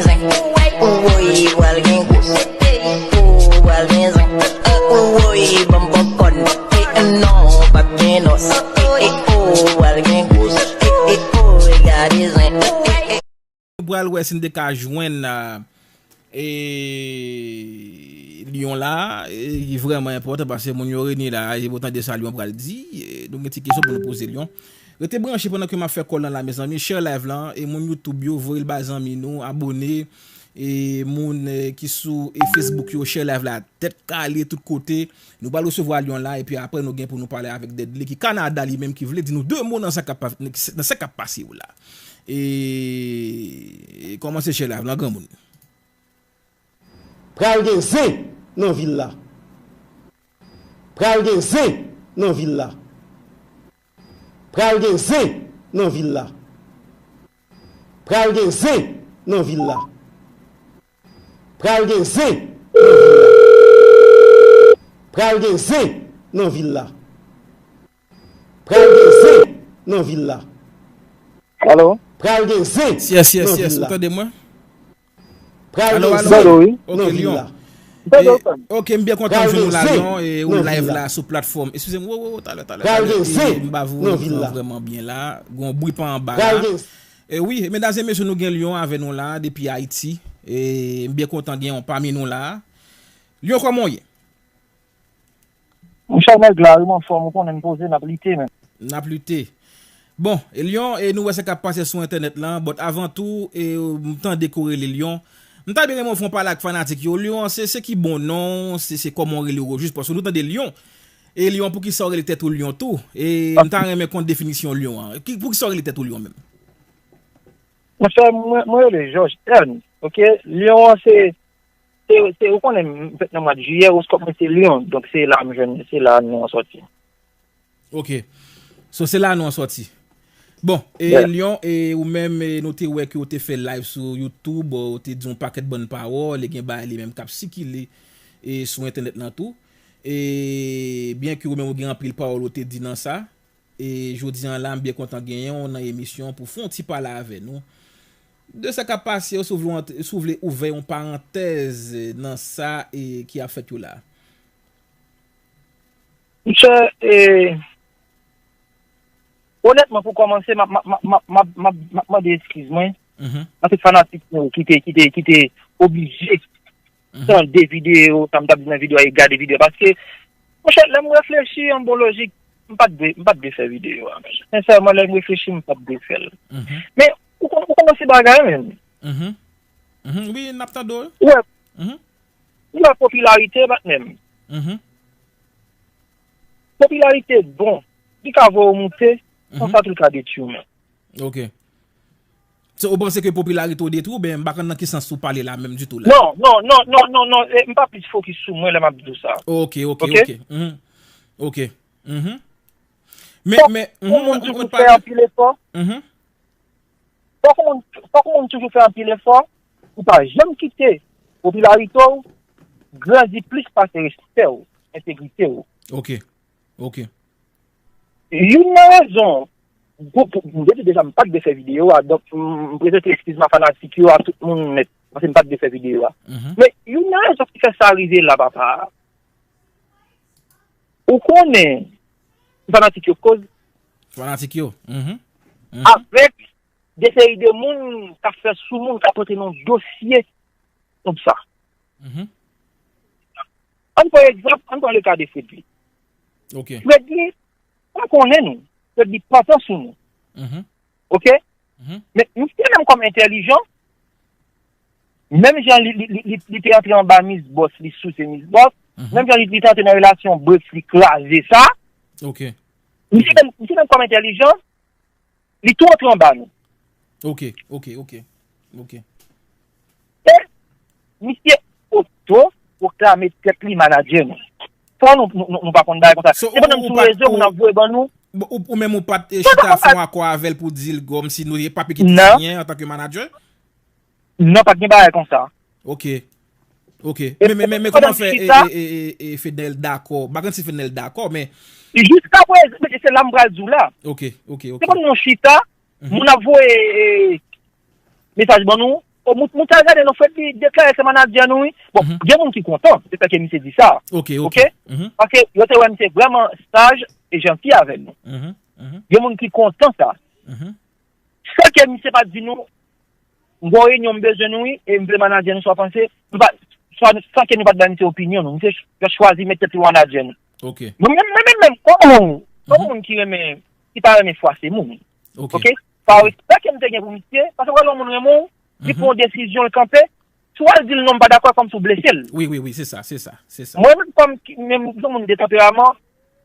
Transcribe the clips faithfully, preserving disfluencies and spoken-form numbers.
Zen. Woy, pral gen gwo. Ou pral gen zen. Woy, ban m popcorn. Non, p ap gen nòs. Ou pral gen gwo. Gade zen. Nou pral wè si n te ka jwenn, e, Lyon la, e, ki vrèman enpòtan paske moun yo reyini la, e, pou tande sa Lyon pral di, e, nou gen ti kesyon pou nou poze Lyon. Rete branche pandan ke m ap fè call lan la, mezanmi. Share live lan, e moun YouTube yo, voye l bay zanmi nou, abòne, e moun, e, ki sou, e, Facebook yo, share live la, tèt kale, tout kote. Nou pral resevwa Lyon la, epi apre nou gen pou nou pale avèk Deadly, ki Kanada li menm, ki vle di nou de mo nan sa k ap pa-, nan sa k ap pase yo la. E, e kòmanse share live lan, granmoun. Pral gen zen nan vil la. Pral gen zen nan vil la. Pral gen zen nan vil la. Pral gen zen nan vil la. Pral gen zen nan vil la. Pral gen zen nan vil la. Pral gen zen nan vil la. Alo? Pral gen zen nan vil la. Yes, yes, yes. Ou tande mwen? Pral gen zen nan vil la. Alo, alo. Ok, Lyon. E, ok, m byen kontan jwenn ou la, Lyon, e ou live la sou platfòm. Eskize m, wo, wo, wo, talè, talè, talè. E m pa voye ekran vrèman byen la. Gon bri pa anba la. E wi, medam e mesye, nou gen Lyon avè nou la, depi Ayiti. E m byen kontan gen yon pami nou la. Lyon, kòman w ye? Monchè, nèg la, wi, m anfòm, ou konnen m poze, n ap lite, men. N ap lite. Bon, e Lyon, e nou wè sa k ap pase sou entènèt lan, but avan tou, e m tande ke w rele Lyon. M ta byen renmen w fè yon pale ak fanatik yo. Lyon, se, se ki bon non, se, se kòman w rele w ojis, paske nou tande Lyon. E Lyon, poukisa w rele tèt ou Lyon tou? E m ta renmen konn definisyon Lyon an. Ki, poukisa w rele tèt ou Lyon menm? Monchè, mwen, mwen rele George Ernst, ok? Lyon an se, se, se, ou konnen, m fèt nan mwa jiyè, oskòp mwen se Lyon, donk se la m jwenn, se la non an sòti. Ok. So, se la non an sòti. Bon, e Lyon, e ou menm, e nou te wè ke ou te fè live sou YouTube, ou te di yon pakèt bòn pawòl, e gen bagay li menm k ap sikile, e sou entènèt lan tou. E byen ke ou menm ou gen anpil pawòl ou te di nan sa, e jodi an la, m byen kontan genyen w nan emisyon pou fè yon ti pale avè nou de sa k ap pase yo, si w vle, si w vle ouvè yon parantèz nan sa, e, ki ap fèt yo la. Monchè, e, onètman, pou kòmanse, m ap, m ap, m ap mande eskiz mwen nan tout fanatik nou ki te, ki te, ki te oblije tande videyo, sa m t ap di nan videyo a, e gade videyo a. Paske, monchè, lè m reflechi an bon lojik, m pa t dwe, m pa t dwe fè videyo a, men. Sensèman, lè m reflechi, m pa t dwe fè l. Men, ou konn, ou konn se bagay, men. Wi, n ap tande w. Ou wè, ou wè popilarite, patnè m. Popilarite bon, li ka voye w moute, konsa tou l ka detwi w menm. Ok. So, ou panse ke popilarite w detwi w, oubyen m pa konn nan ki sans ou pale la menm ditou la? Non, non, non, non, non, non, e, m pa plis fokis sou mwen lè m ap di w sa. Ok, ok, ok. Ok. Men, men, fòk yon moun toujou fè anpil efò. Fòk yon moun, fòk yon moun toujou fè anpil efò pou pa janm kite popilarite w grandi plis pase respè w, entegrite w. Ok, ok. Youn nan rezon, pou, pou, m te di deja m pa t dwe fè videyo a, donk m, m prezante eskiz m a fanatik yo, a tout moun nèt, paske m pa t dwe fè videyo a. Men youn nan rezon ki fè sa rive la, papa, ou konnen, fanatik yo koz. Fanatik yo. Avèk de seri de moun k ap fè sou moun, k ap pote nan dosye konsa. Ann pran egzanp, ann pran le ka de Fredly. Ok. Fredly, m konnen nou. Fredly pantan sou nou. Ok? Men misye menm kòm entèlijan, menm jan li, li, li, li, li te antre anba Miss Boss, li souse Miss Boss, menm jan li, li te antre nan relasyon Brix, li kraze sa. Ok. Misye menm, misye menm kòm entèlijan, li tou antre anba nou. Ok, ok, ok. Ok. E misye oto pwoklame tèt li manadjè nou. Fò nou, nou, nou, nou pa konn bagay konsa. So, se pandan m sou rezo, moun ap voye ban nou. Ou, ou menm ou pa t, e, chita fè yon akò avè l pou di l kòmsi nou te pa pe kite anyen antanke manadjè? Non, pa t gen bagay konsa. Ok. Ok. Men, men, men, men kòman fè, e, e, e, e, Fednel dakò? M pa konn si Fednel dakò, men. Jiska prezan, se la m pral di w la. Ok, ok, ok. Se pandan nou chita, moun ap voye, e, mesaj ban nou, O, moun, moun sa gade nou, Fredly deklare se manadjè nou, wi. Bon, gen moun ki kontan, se fè ke misye di sa. Ok, ok. Ok? Paske yo te wè misye vrèman saj e janti avè nou. Gen moun ki kontan sa. Sa ke misye pa di nou, m gon reyinyon m bezwen nou, wi, e m vle manadjè nou, sa w panse, nou pa, sa, sa ke nou pa t bay misye opinyon nou. Misye ch- chwazi met tèt li manadjè nou. Ok. Mwen menm, mwen menm, menm, kòm moun, kòm moun ki renmen, ki pa renmen fwase moun. Ok. Ok? Pa respè ke m te gen pou misye, paske w wè lè yon moun renmen w, li pran yon desizyon, l kanpe, si w al di l non, m pa dakò, kòm si w blese l. Wi, wi, wi, se sa, se sa, se sa. Mwen menm, kòm ki- menm yon moun de tanperaman,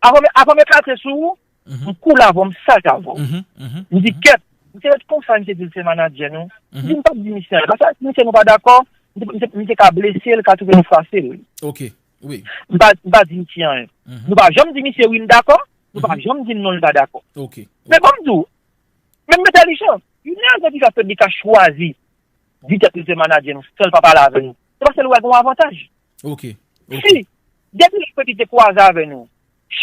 avan m- avan m eklate sou ou, m koule avè w, m saj avè w. M di kèt, misye ret konsa, misye di l se manadjè nou. M di m p ap di misye anyen, paske misye nou pa dakò, m te- m te- m te ka blese l, ka twouve nou fwase l. Ok, wi. M pa, m pa di misye anyen. Nou pa janm di misye wi m dakò, nou pa janm di l non l pa dakò. Ok. Men ban m di w, menm entèlijan, yon nèg ki ka fè li ka chwazi di tèt li se manadjè nou, san l pa pale avè nou. Se paske l wè gen yon avantaj. Ok. Si, depi lè Fredly te kwaze avè nou,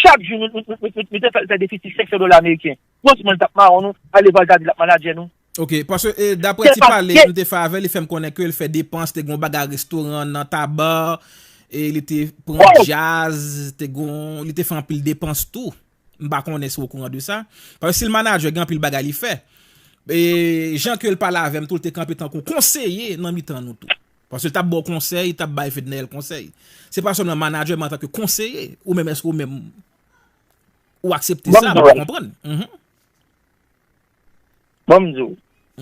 chak jou nou, nou, nou, nou, nou te fè, fè defisi senk san dola ameriken. Yon sèl moun t ap mawon nou, ale vwa l ta di l ap manadjè nou. Ok, paske e, daprè ti pale nou te fè avè l, li fè m konnen ke l fè depans, te gen yon bagay restoran nan Taba, e li te pran djaz, te gen, li te fè anpil depans tou. M pa konnen si w okouran de sa. Paske si l manadjè, gen anpil bagay li fè. E jan ke l pale avè m tou, l te kanpe tankou konseye nan mitan nou tou. Paske l t ap ba w konsèy, l t ap bay Fednaelle konsèy. Se pa sèlman manadjè, men antanke konseye, ou menm, èske ou menm ou aksepte sa, m pa konprann. Ban m di w.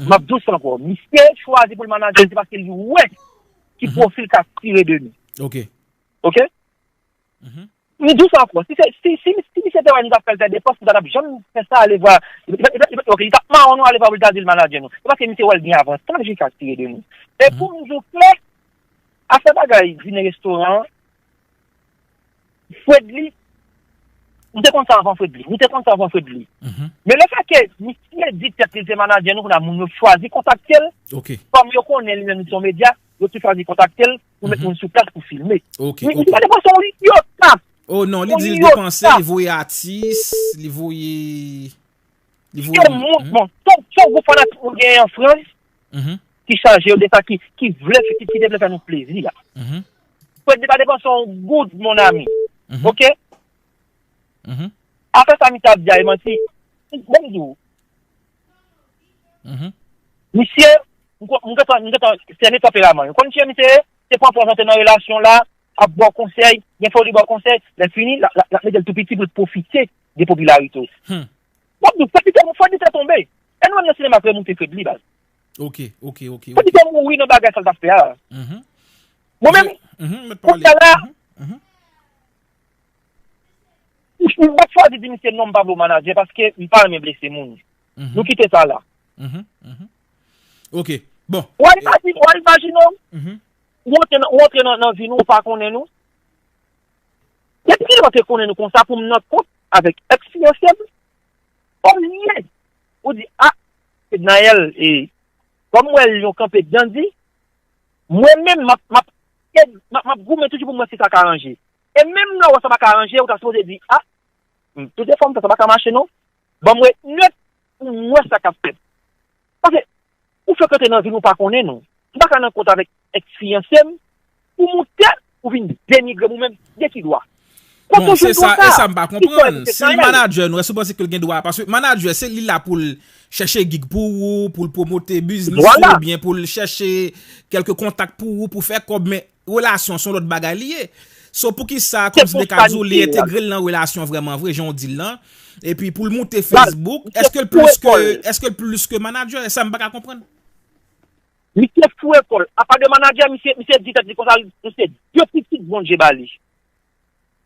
M ap di w sa ankò. Misye chwazi pou l manadjè, se paske li wè ki pwofil k ap tire de nou. Ok. Ok? M di w sa ankò. Si se, si, si, si misye te wè nou t ap fè l fè depans, nou pa t ap janm fè sa, ale vwa. Ok, li t ap mawon nou, ale vwa pou l ta di l manadjè nou. Se paske misye wè l gen avantaj li ka tire de nou. E pou m di w klè, afè bagay dine restoran an, Fredly, nou te konn sa avan Fredly. Nou te konn sa avan Fredly. Men lefètke misye di tèt li se manadjè nou, kounye a moun yo chwazi kontakte l. Kòm yo konnen li menm li se yon medya, yo tou chwazi kontakte l pou met moun sou plas pou filme. Misye pa te panse yon idyota. Oh non, li di l depanse, li voye atis, li voye. Li voye. Bon, se yon gwoup fanatik ou genyen an Frans ki chaje yo de sa, ki, ki vle, ki, ki te vle fè nou plezi a. Fredly pa depanse yon goud, mon ami. Ok? Afè sa misye ap di a e manti. Bon, m di w. Misye, m gentan, m gentan sène tanperaman. Ou konn kijan misye ye? Se pran pòz antre nan relasyon la, ap ba w konsèy, gen fwa li ba w konsèy, lè fini, l ap mete l tou piti pou l pwofite de popilarite w. Bon, nou fè li fè, fè li fè tonbe. E nou menm nan sinema k remoute Fredly, baz. Ok, ok, ok. Fè li fè mouri nan bagay sa l t ap fè a. Mwen menm, kounye a la, m pa t chwazi di misye non, m pa vle w manadjè paske m pa renmen blese moun. Nou kite sa la. Ok, bon. Ou al imajine, ou al imajine w, ou antre nan, ou antre nan, nan vi nou, ou pa konnen nou. Depi kilè w te konnen nou konsa pou m nan kont avèk èks fiyanse m? Olye ou di, a, Fednaelle, e, kòm m wè l yon kanpe dandi, mwen menm, m ap, m ap, m ap, m ap goumen toujou pou m wè si sa ka ranje. E menm lè w wè sa pa ka ranje, ou ta sipoze di, a, m, tout efò m fè, sa pa ka mache non. Ban m ret nèt pou m wè sa k ap fèt. Paske ou fèk antre nan vi nou, pa konnen nou. M pa ka nan kont avèk èks fiyanse m pou moute ou vin denigre m ou menm. De ki dwa? Bon, se sa, e sa m pa konprann. Si l manadjè nou, èske w panse ke l gen dwa? Paske manadjè, se li la pou l chèche gig pou ou, pou l pwomote biznis ou, oubyen pou l chèche kèlke kontak pou ou, pou fè kòb, men relasyon se yon lòt bagay li ye. So, poukisa, kòmsi m te ka di w, li entegre l nan relasyon vrèman vre, jan w di l lan, epi pou l moute Facebook, èske l plis ke, èske l plis ke manadjè? E sa m pa ka konprann. Misye foure kò l. Apa de manadjè, misye, misye di tèt li konsa, misye de pitit Bondye ba li.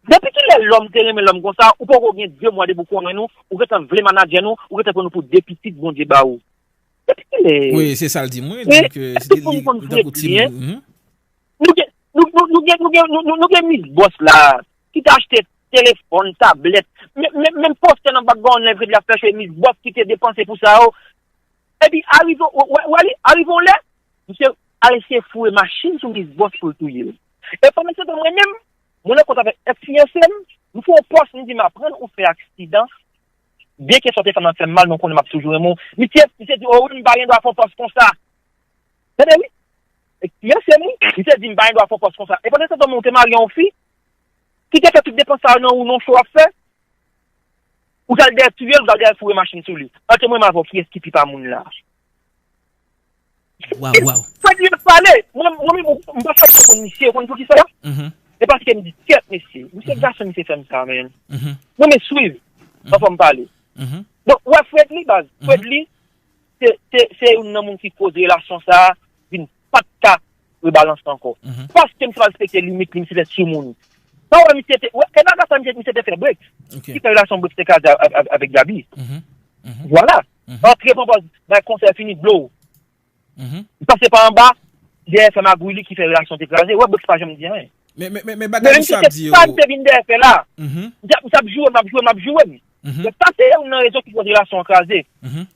Depi kilè lòm te renmen lòm konsa, ou poko gen de mwa depi w konnen nou, ou gentan vle manadjè nou, ou gentan pran nou pou de pitit Bondye ba ou. Depi kilè? Wi, se sa l di mwen, li di ke se li tankou timoun. Nou gen, nou, nou, nou gen, nou gen, nou, nou, nou gen Miss Boss la, ki te achte telefòn, tablèt. Men, men, men pòstè nan background nan, epi l ap fè chwe Miss Boss ki te depanse pou sa yo. Epi arive, w, w, w, w, arive yon lè, misye al eseye foure machin sou Miss Boss pou l touye l. E pandan se tan mwen menm, mwen nan kont avèk èks fiyanse m, m fè yon pòs, m di m aprann ou fè aksidan. Byenke sa w te fè m nan fè m mal, men w konnen m ap toujou renmen w. Misye, misye di, o wi, m pa gen dwa fè yon pòs konsa. Tande wi, Li te di m pa gen dwa fè yon pòs konsa. E pandan se tan, ou te marye yon fi ki te fè tout depans sa yo nan ou, nan show w ap fè. Ou t al dèyè touye l, ou t al dèyè foure machin sou li. Antre mwen avè w, kiyès ki pi pa moun la? Waw, waw. Fredly ap pale. Mwen, mwen menm, m pa sa konn misye, ou konn poukisa? E paske m di, kèt, mesye. Misye gason, misye fè m sa, men. Mwen, men swiv. Anfòm pale. Donk, ou wè Fredly, baz. Fredly, se, se, se youn nan moun ki koz relasyon sa a vin pa t ka rebalanse ankò. Paske misye pa respekte limit li, misye fè sou moun. Sa wè misye te, wè, e bagay sa misye, misye te fè break. Ki fè relasyon break te kraze avèk Gaby. Vwala. Antre pran pòz, bay konsèy fini, blow. Li pase pa anba, dèyè fè magouy li ki fè relasyon te kraze. Wè, Brooks pa janm di anyen. Men, men, men, men bagay misye ap di yo. Sa misye te vin dèyè fè la. Misye ap, misye ap joure m, ap joure m, ap joure m. Donk, sa se youn nan rezon ki koz relasyon an kraze.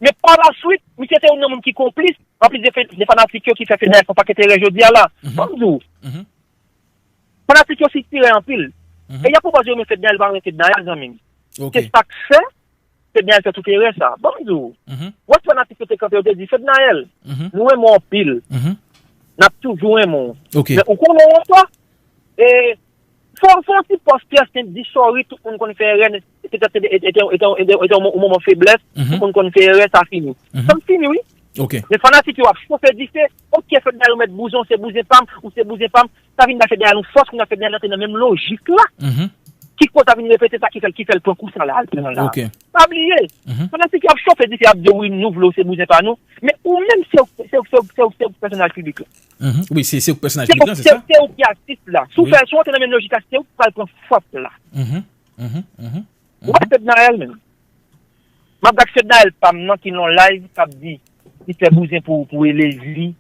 Men pa la swit, misye se youn nan moun ki konplis, anplis de, de fanatik yo ki fè Fednaelle fè yon pakèt erè jodi a la. Ban m di w. Fanatik yo sitire anpil. E y ap pwopoze yo men Fednaelle pa renmen Fednaelle, zanmi m. Se sa k fè Fednaelle fè tout erè sa. Ban m di w. Wè fanatik yo te kanpe, yo te di, Fednaelle, nou renmen w anpil. N ap toujou renmen w. Men ou konnen w ankò. E fò, fò yon ti pòs ki ap di sorry, tout moun konn fè erè, se te, se te, se te yon moman feblès, tout moun konn fè erè, sa fini. Sa fini, wi. Men fanatik yo ap chofe dife, ok, Fednaelle ou mèt bouzen, ou se bouzen pa m, ou se bouzen pa m, sa vin ba Fednaelle yon fòs, kounye a Fednaelle antre nan menm lojik la. Ki koz sa vin repete sa ki fè l, ki fè l pran kou sa la, al pran la. Pa bliye, fanatik yo ap chofe dife, y ap di w, wi, nou vle w, se bouzen pa nou. Men ou menm, se w, se w, se w, se w, se w pèsonaj piblik la. Wi, se, se w pèsonaj piblik la, se sa? Se w ki atis la. Si w fè, si w antre nan menm lojik la, se w ki pral pran fòt la. Ou pa Fednaelle menm. M ap gad Fednaelle pa m nan ki nan live k ap di li fè bouzen pou, pou Elevie,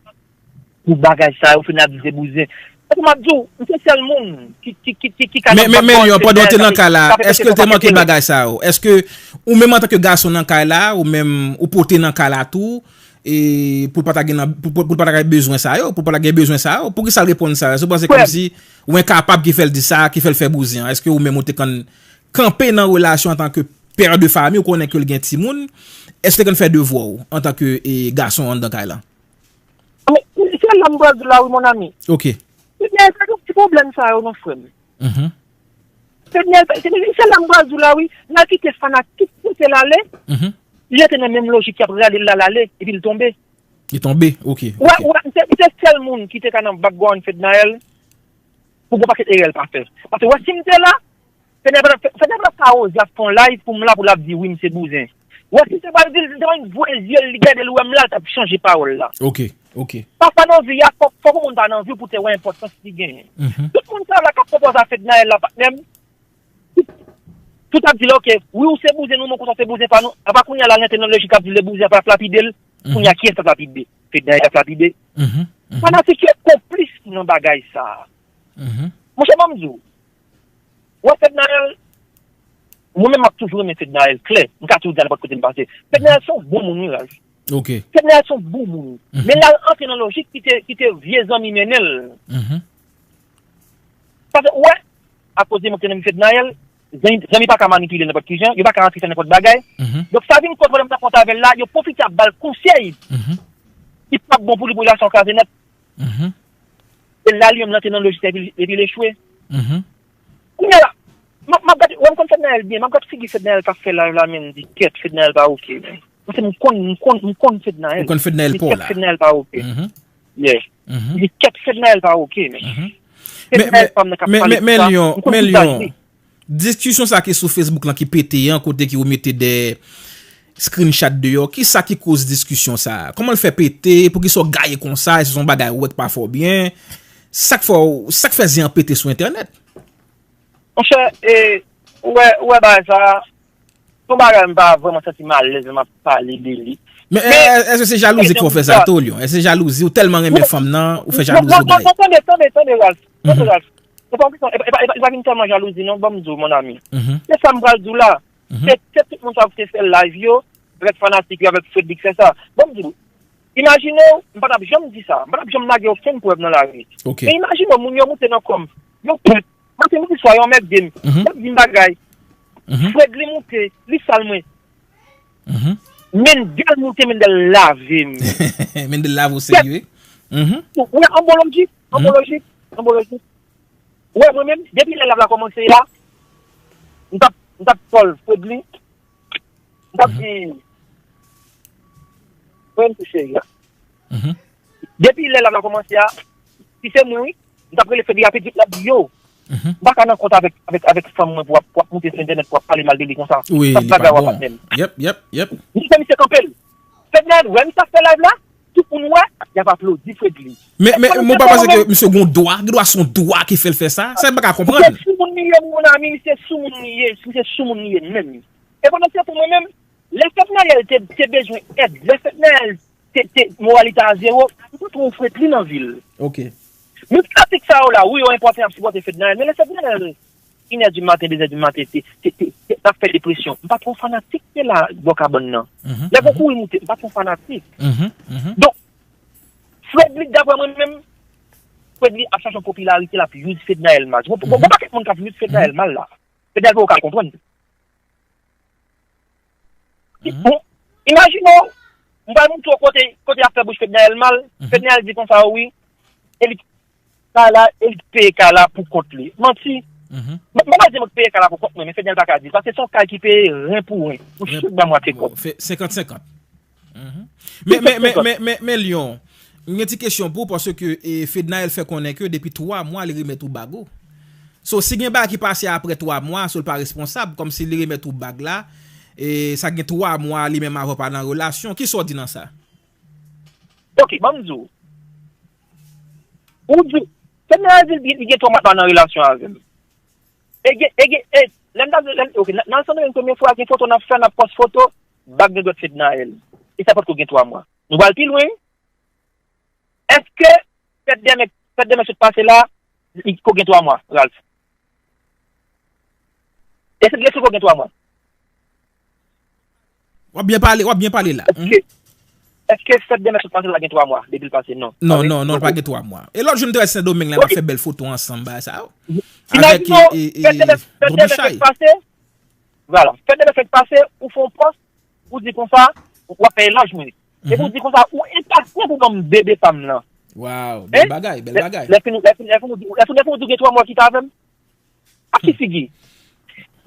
pou bagay sa yo, Fednaelle di se bouzen. Epi m ap di w, m se sèl moun ki, ki, ki, ki, ki ka nan background Fednaelle k ap, k ap repete sa. Èske l te manke bagay sa yo? Èske ou menm antanke gason nan kay la, ou menm ou pote nan kay la tou, e pou l pa ta gen nan, pou, pou, pou l pa ta gen bezwen sa yo, pou l pa ta gen bezwen sa yo, poukisa l reponn sa yo? Èske w panse kòmsi ou enkapab ki fè l di sa, ki fè l fè bouzen an? Èske ou menm ou te konn kanpe nan relasyon antanke pè de fanmi, ou konnen ke l gen timoun, èske w te konn fè devwa w antanke, e, gason anndan kay la? Men, se la m pral di w la, wi, mon ami. Ok. Ebyen, se tout ti pwoblèm sa yo, non, frè m. Ebyen, se, se la m pral di w la, wi. N al kite fanatik pote l ale. Li rete nan menm lojik y ap rale l la, l ale, epi l tonbe. Li tonbe, ok. Wè, wè, m se, m se sèl moun ki te ka nan background Fednaelle pou gon pakèt erè l pa fè. Paske, wè, si m te la, Fednaelle pa t ap, Fednaelle pa t ap ka oze ap fè yon live pou m la, pou l ap di, wi, m se bouzen. Wè, si m te pral di l, m te pral voye zye l, li gade l, wè m la, l t ap chanje pawòl la. Ok, ok. Pafwa nan vi a, fòk, fòk yon moun pa nan vi w pou te wè enpòtans li genyen. Tout moun sa la k ap pwopoze a Fednaelle la, patnè m, tout ap di l, ok, wi, ou se bouzen nou, men konsa w se bouzen pa nou. Apa kounye a la, l rete nan lojik ap di l bouzen ap lapide l. Kounye a, kiyès k ap lapide? Fednaelle k ap lapide. Fanatik yo konplis nan bagay sa a. Monchè, ban m di w, wè Fednaelle, mwen menm m ap toujou renmen Fednaelle, klè. M ka toujou di a nenpòt kote m pase. Fednaelle se yon bon moun, wi, Ralph. Ok. Fednaelle se yon bon moun. Men l al antre nan lojik ki te, ki te vye zanmi mennen l. Paske, ou wè, akoz de mank nan Fednaelle, zanmi, zanmi pa ka manipile nenpòt ki jan, yo pa ka antre fè nenpòt bagay. Donk, sa vin koz pwoblèm nan kont avè l la, yo pwofite ap ba l konsèy ki p ap bon pou li, pou relasyon kraze nèt. E la, li menm, l antre nan lojik epi, epi l echwe. Kounye a la, m ap, m ap gade, wè m konn Fednaelle byen, m ap gad figi Fednaelle k ap fè live la, men m di, kèt, Fednaelle pa ok, men. Paske m konn, m konn, m konn Fednaelle. Ou konn Fednaelle pa w la. Kèt, Fednaelle pa ok. Yeah. M di, kèt, Fednaelle pa ok, men. Fednaelle pa m nan k ap pale konsa. M konn ki sa l ye. Diskisyon sa ki sou Facebook lan ki pete an, kote ki ou mete de screenshot deyò, kisa ki koz diskisyon sa? Kòman l fè pete? Poukisa w gaye konsa? Èske se yon bagay ou wè k pa fè w byen? Sa k fè w, sa k fè zen an pete sou entènèt? Monchè, e, ou wè, ou wè bagay sa, se yon bagay m pa vrèman santi m alèz lè m ap pale de li. Men, men, èske se jalouzi ki fè w fè sa tou, Lion? Èske se jalouzi, ou tèlman renmen fanm nan, ou fè jalouzi w gaye? Non, tande, tande, tande, Ralph. Tande, Ralph. Se pa yon kesyon, e pa, e pa, e pa, e pa vin tèlman jalouzi, non, ban m di w, mon ami. Se sa m pral di w la. Se, se tout moun sa ki te fè live yo, avèk fanatik yo, avèk Fredly k fè sa. Ban m di w, imajine w, m pa t ap janm di sa, m pa t ap janm lage okenn prèv nan lari. Men imajine w, moun yo moute nan kò m, yo pèt, maten, midi, swa, yo anmède m, y ap di m bagay. Fredly moute, li sal mwen. Mendel moute, Mendel lave m. Mendel lave w serye. Ou wè, an bon lojik, Anbo lojik, anbo lojik. Ou wè, mwen menm, depi lè lèv la kòmanse a, m t ap, m t ap call Fredly, m t ap di, mwen menm ti cheri a. Depi lè lèv la kòmanse a, si se mwen, wi, m t ap rele Fredly rapid vit, l ap di, yo, m pa ka nan kont avèk, avèk, avèk fanm mwen pou w ap, pou w ap moute sou entènèt, pou w ap pale mal de li konsa. Wi, li pa bon. Yep, yep, yep. M di fè misye kanpe l. Fednaelle wè misye ap fè live la, tout moun wè, y ap aplodi Fredly. Men, men, men w pa panse ke misye gon dwa, gen dwa se yon dwa ki fè l fè sa? Sa m pa ka konprann. Misye soumoun li ye, mon ami, misye soumoun li ye, misye soumoun li ye menm. E pandan se tan mwen menm, lè Fednaelle te, te bezwen èd, lè Fednaelle te, te, moral li te a zewo, m pa twò wè Fredly nan vi l. Ok. Men pratik sa yo la, wi, yo enpòtan, y ap sipòte Fednaelle, men lè Fednaelle, inè di maten, dezè di maten, te, te, te, te, t ap fè depresyon. M pa twò fanatik de la bò kabann nan. Lè pou kouri moute, m pa twò fanatik. Donk, Fredly, daprè mwen menm, Fredly ap chache yon popilarite, l ap use Fednaelle mal. Gon, gon, gon pakèt moun k ap use Fednaelle mal la. Fednaelle poko ka konprann. Bon, imajine w, m pral montre w kote, kote y ap fè bouch Fednaelle mal. Fednaelle di konsa, wi, e li ka la, e li peye ka la pou kont li. Manti. M, m pa di mwen peye ka la pou kont mwen, men Fednaelle pa ka di l, paske se yon kay ki peye ren pou ren. Ou sou ba mwatye kòb. Senkant senkant. Men, men, men, men, men, men Lion, m gen ti kesyon pou w, paske, e, Fednaelle fè konnen ke depi twa mwa li remèt ou bag ou. So, si gen bagay ki pase apre twa mwa, so l pa responsab, kòmsi li remèt ou bag la, e sa gen twa mwa li menm avè w pa nan relasyon, kisa w di nan sa? Ok, ban m di w. Ou di, Fednaelle di li, li gen twa mwa pa nan relasyon avè m. E gen, e gen, e, lè m t ap, lè m, ok, nan, nan Sandomeng premye fwa, gen foto n ap fè, n ap pòs foto, bag nan dwèt Fednaelle. E sa potko gen twa mwa. Nou pral pi lwen. Èske fèt dèmen, fèt dèmen sot pase la, li ko gen twa mwa, Ralph? Èske, èske ko gen twa mwa? W ap byen pale, w ap byen pale la. Èske, èske fèt dèmen sot pase la gen twa mwa depi l pase? Non. Non, non, non, l pa gen twa mwa. E lòt jou m te wè Sendomeng la, n ap fè bèl foto ansanm, bagay sa yo. Avèk, e, e, e, fèt dèmen, fèt dèmen sot pase, vwala. Fèt dèmen sot pase, ou fè yon pòs, ou di konsa, w ap fè elòj mwen. Epi ou di konsa, ou enpasyan pou ban m bebe pa m lan. Waw, bèl bagay, bèl bagay. Lè, lè fin, lè fin, lè fin, ou di, lè fin, lè fin, ou di gen twa mwa ki ta avè m. Ak ki figi?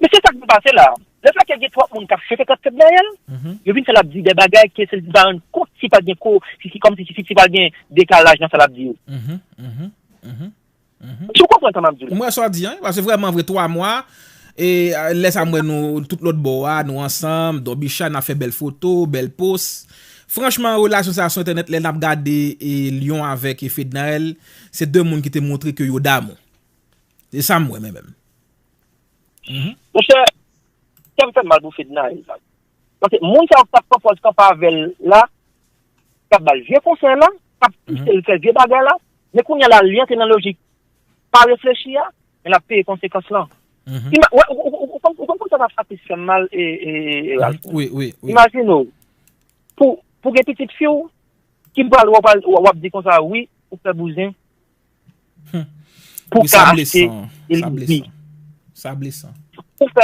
Men se sa k vin pase la. Lefètke gen twòp moun k ap cheke kont Fednaelle, yo vin fè l ap di de bagay ke se li ki pa rann kont si pa gen ko, si, si, kòmsi, si, si pa gen dekalaj nan sa l ap di yo. Si w konprann sa m ap di w la. M wè sa w di an, paske vrèman vre, twa mwa, e, lè sa m wè nou tout lòt bò a, nou ansanm, Don Bicha, n ap fè bèl foto, bèl post. Franchman, relasyon sa a sou entènèt, lè n ap gade, e, Lion avèk, e, Fednaelle, se de moun ki te montre ke yo damou. Se sa m wè, mwen menm. Monchè, kè m fè mal pou Fednaelle la. Paske moun sa yo k t ap pran pòz kanpe avè l la, k ap ba l vye konsèy la, k ap pouse l fè vye bagay la, men kounye a la, li antre nan lojik pa reflechi a, men l ap peye konsekans lan. Ima-, wè, ou, ou, ou, ou konn, ou konn konsa sa fatis fè m mal, e, e, e, Ralph. Imajine w, pou, pou gen pitit fi w, ki pral, w ap, w ap di konsa, wi, ou fè bouzen, pou ka achte L V. Sa blesan. Ou fè,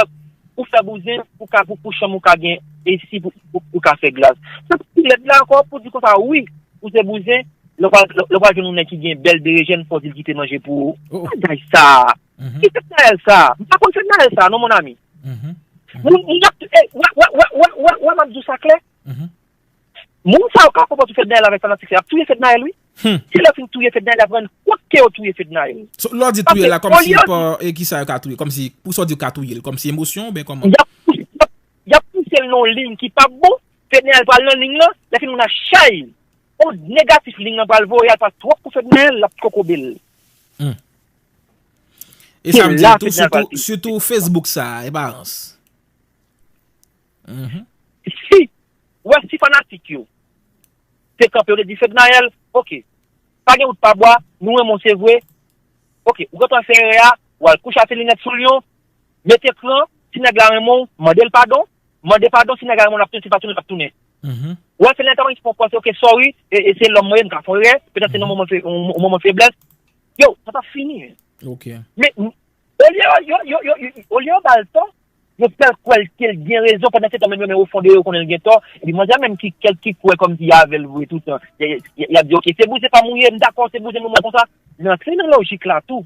ou fè bouzen pou ka, pou, pou chanm ou ka gen esi pou, pou, pou ka fè glas. Sa pi lèd la ankò pou di konsa, wi, ou se bouzen, lè w pral, lè w pral jwenn yon nèg ki gen bèl berejèn, fò w di l kite manje pou ou. Bagay sa. Ki Fednaelle sa? M pa konn Fednaelle sa, non, mon ami. Moun, moun ap, e, wè, wè, m ap di w sa klè. Moun sa yo k ap konpòte Fednaelle avèk fanatik sa, y ap touye Fednaelle, wi. Se lè yo fin touye Fednaelle, y ap rann kont ke yo touye Fednaelle. So, lè w di touye la, kòmsi pa, e kisa yo ka touye? Kòmsi, pou sa w di yo ka touye l, kòmsi emosyon oubyen kòman? Y ap pouse, y ap, y ap pouse l nan yon liy ki p ap bon, Fednaelle pral nan liy lan, lè fin moun ap chay, on negatif liy lan pral voye, al pa twòp pou Fednaelle, l ap kokobe l. E sa m di tou, sitou, sitou Facebook sa, e pa rans. Si, ou wè, si fanatik yo te kanpe, yo te di Fednaelle, ok, pa gen wout pa bwa, nou renmen w se vre, ok, ou gentan fè erè a, ou al kouche a se linèt sou Lion, met ekran, si nèg la renmen w, mande l padon, mande padon, si nèg la renmen w, l ap tounen, si l pa tounen, l p ap tounen. Ou wè, Fednaelle ta pran pòz, ok, sorry, e, e se lòm mwen ye, m ka fè erè, petèt se nan moman fe-, yon, yon moman feblès. Yo, sa t ap fini. Men, olye yo, yo, yo, yo, olye yo ba l tò, yo fè l kwè l, ke l gen rezon, pandan se tan menm yo menm o fon de yo konnen l gen tò. Epi manzè menm ki, kèl ki kwè kòmsi y avè l vre toutan. Y, y, y, y ap di, ok, se bouzen pa m ou ye, m dakò, se bouzen pou mwen konsa. li antre nan lojik la tou.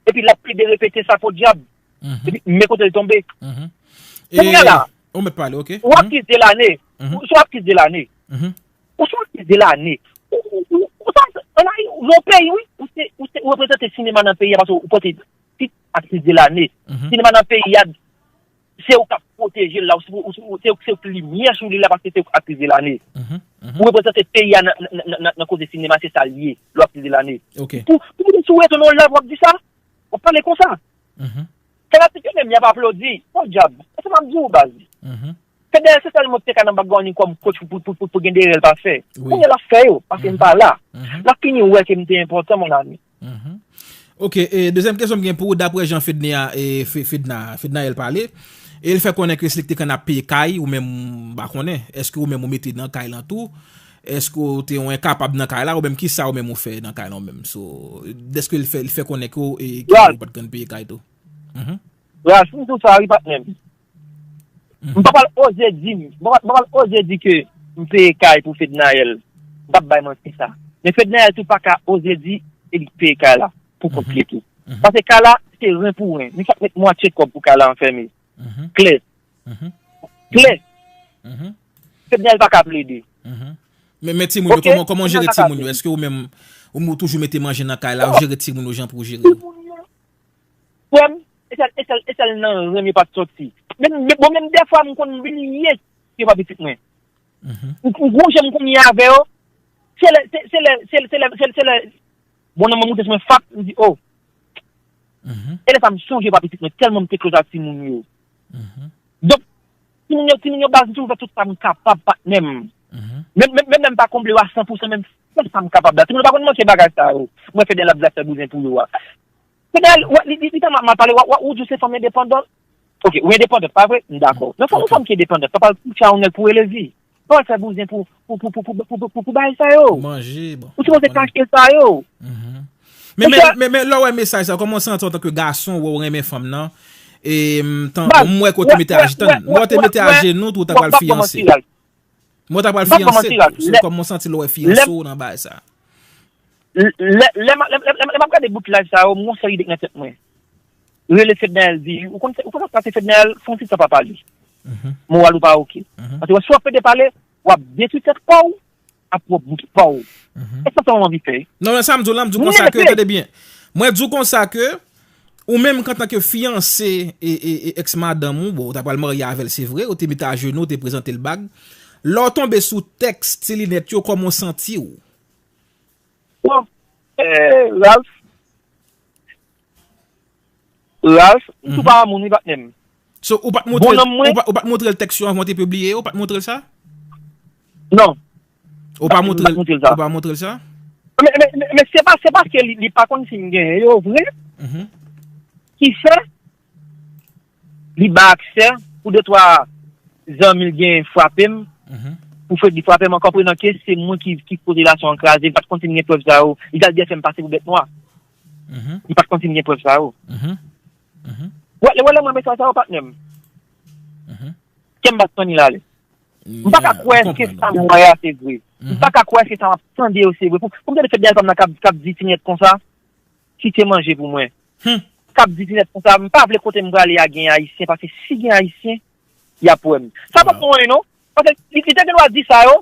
Epi l ap plede repete sa, podyab. Epi men kote l tonbe. Kounye a la, ou mèt pale, ok? Ou akize Lane. Si w akize Lane, ou se aktris de lane. Ou, ou, ou, ou sa, an Ayiti, ou nan peyi, wi. Ou se, ou se, ou reprezante sinema nan peyi a paske ou pote tit aktris de lane. Sinema nan peyi a, se ou k ap pwoteje l la, ou se, ou se, ou se, se ou k limyè sou li la paske se ou k aktris de lane. Ou reprezante peyi a nan, nan, nan, nan, nan koze sinema, se sa l ye, lè w aktris de lane. Pou, pou moun sou rezo nan live w ap di sa, w ap pale konsa. Fanatik yo menm y ap aplodi. Podyab, se sa m ap di w, baz. Fednel se sèl moun ki te ka nan background li kòm coach pou, pou, pou, pou gen de rèl pa fè. Kounye a l ap fè yo, paske m pa la. L ap fini wè ke m te enpòtan, mon ami. Ok, e dezyèm kesyon m gen pou ou, daprè jan Fedna, e, Fe- Fedna, Fednaelle pale, e l fè konnen ke si li te konn ap peye kay, ou menm, m pa konnen, èske ou menm ou mete nan kay lan tou? Èske ou te yon enkapab nan kay la, ou menm kisa ou menm ou fè nan kay la ou menm? So, dèske l fè, l fè konnen ke ou, e, ke ou pa t konn peye kay tou? Ralph, m di w sa wi, patnè m. M pa pral oze di, m pa pral oze di ke m peye kay pou Fednaelle. M p ap bay manti sa. Men Fednaelle tou pa ka oze di e li k peye kay la pou kont li tou. Paske kay la, se ren pou ren. Li fèk met mwatye kòb pou kay la anfèmen. Klè. Klè. Fednaelle pa ka plede. Men, men timoun yo, kòman, kòman w jere timoun yo? Èske ou menm, ou, ou toujou mete manje nan kay la, ou jere timoun yo jan pou w jere yo? Frè m, e sèl, e sèl, e sèl nan ren m yo pa t sòti. Men, men, bon, menm dèfwa, m konn bliye ke yo pa pitit mwen. M, m gon jan m konn ye avè yo. Se lè, se, se lè, se, se lè, se, se lè, bon, nan mwen moute sou mwen, fap, m di, oh. E lè sa, m sonje yo pa pitit mwen, tèlman m te close ak timoun yo. Donk, timoun yo, timoun yo baz, m toujou fè tout sa m kapab, patnè m. Menm, menm, menm lè m pa konble yo a san pou san, men m fè sa m kapab la. Timoun yo pa konn manke bagay sa yo. Mwen fè de lap vle ap fè bouzen pou yo a. Fednaelle, w, li, li, li tèlman ap mal pale, w, w, ou di w se fanm endepandant. Ok, ou endepandant, pa vre? M dakò. Men fò yon fanm ki endepandant, pa pral kouche a yon nèg pou rele vi. Pa pral fè bouzen pou, pou, pou bagay sa yo. Manje, bon. Ou sipoze kache sa yo. Men, men, men, men lè w wè mesaj sa, kòman w santi antanke gason, wè w renmen fanm nan? E, m, tan, m wè ke w te mete ajenou, m wè w te mete ajenou, tou w ta pral fiyanse. Mwen ta pral fiyanse l. So, kòman w santi lè w wè fiyanse w nan bagay sa? Lè, lè, lè, lè, lè, lè m ap gade bout live sa yo, m gon sèl ide k nan tèt mwen. Rele Fednaelle di, ou konn, ou konn sa k pase Fednaelle, fè yon ti tan pa pale. Moral ou pa oke. Paske si w ap pede pale, w ap detwi tèt pa w, ap pwòp bout pa w. E sa sèlman m anvi fè. Non, men sa m di w la, m di w konsa ke, tande byen. Mwen di w konsa ke, ou menm antanke fiyanse e, e, e èks madanm ou, bon, ou ta pral marye avè l, se vre, ou te mete ajenou, ou te prezante l bag. Lè w tonbe sou tèks ti linèt yo, kòman w santi w? Bon, eh, Ralph, Ralph, m tou pa moun wi, patnè m. So, ou pa t montre, ou pa, ou pa t montre l tèks yo anvan w te pibliye yo? Ou pa t montre l sa? Non. Ou pa montre l, ou pa montre l sa? Men, men, men, men se pa, se paske li, li pa konn si m genyen yo vre ki fè li ba aksè pou de twa zanmi l genyen frape m, pou Freddy frape m, an konprenan ke se mwen ki, ki koz relasyon an kraze, li pa t konn si m gen prèv sa yo, li t al byen fè m pase pou bèt nwa. Li pa t konn si m gen prèv sa yo. Wè, lè, wè, lè mwen mesaj sa yo, patnè m. Kè m bat tann li ale. M pa ka kwè ke sa m wè a se vre. M pa ka kwè ke sa m ap tande yo se vre. Pou, pou m tande Fednaelle fanm nan k ap, k ap di ti nèt konsa, kite manje pou mwen. K ap di ti nèt konsa, m pa vle kote m prale a gen ayisyen, paske si gen ayisyen, y ap wè m. Sa pa bon anyen non. Paske li, li te gen dwa di sa yo,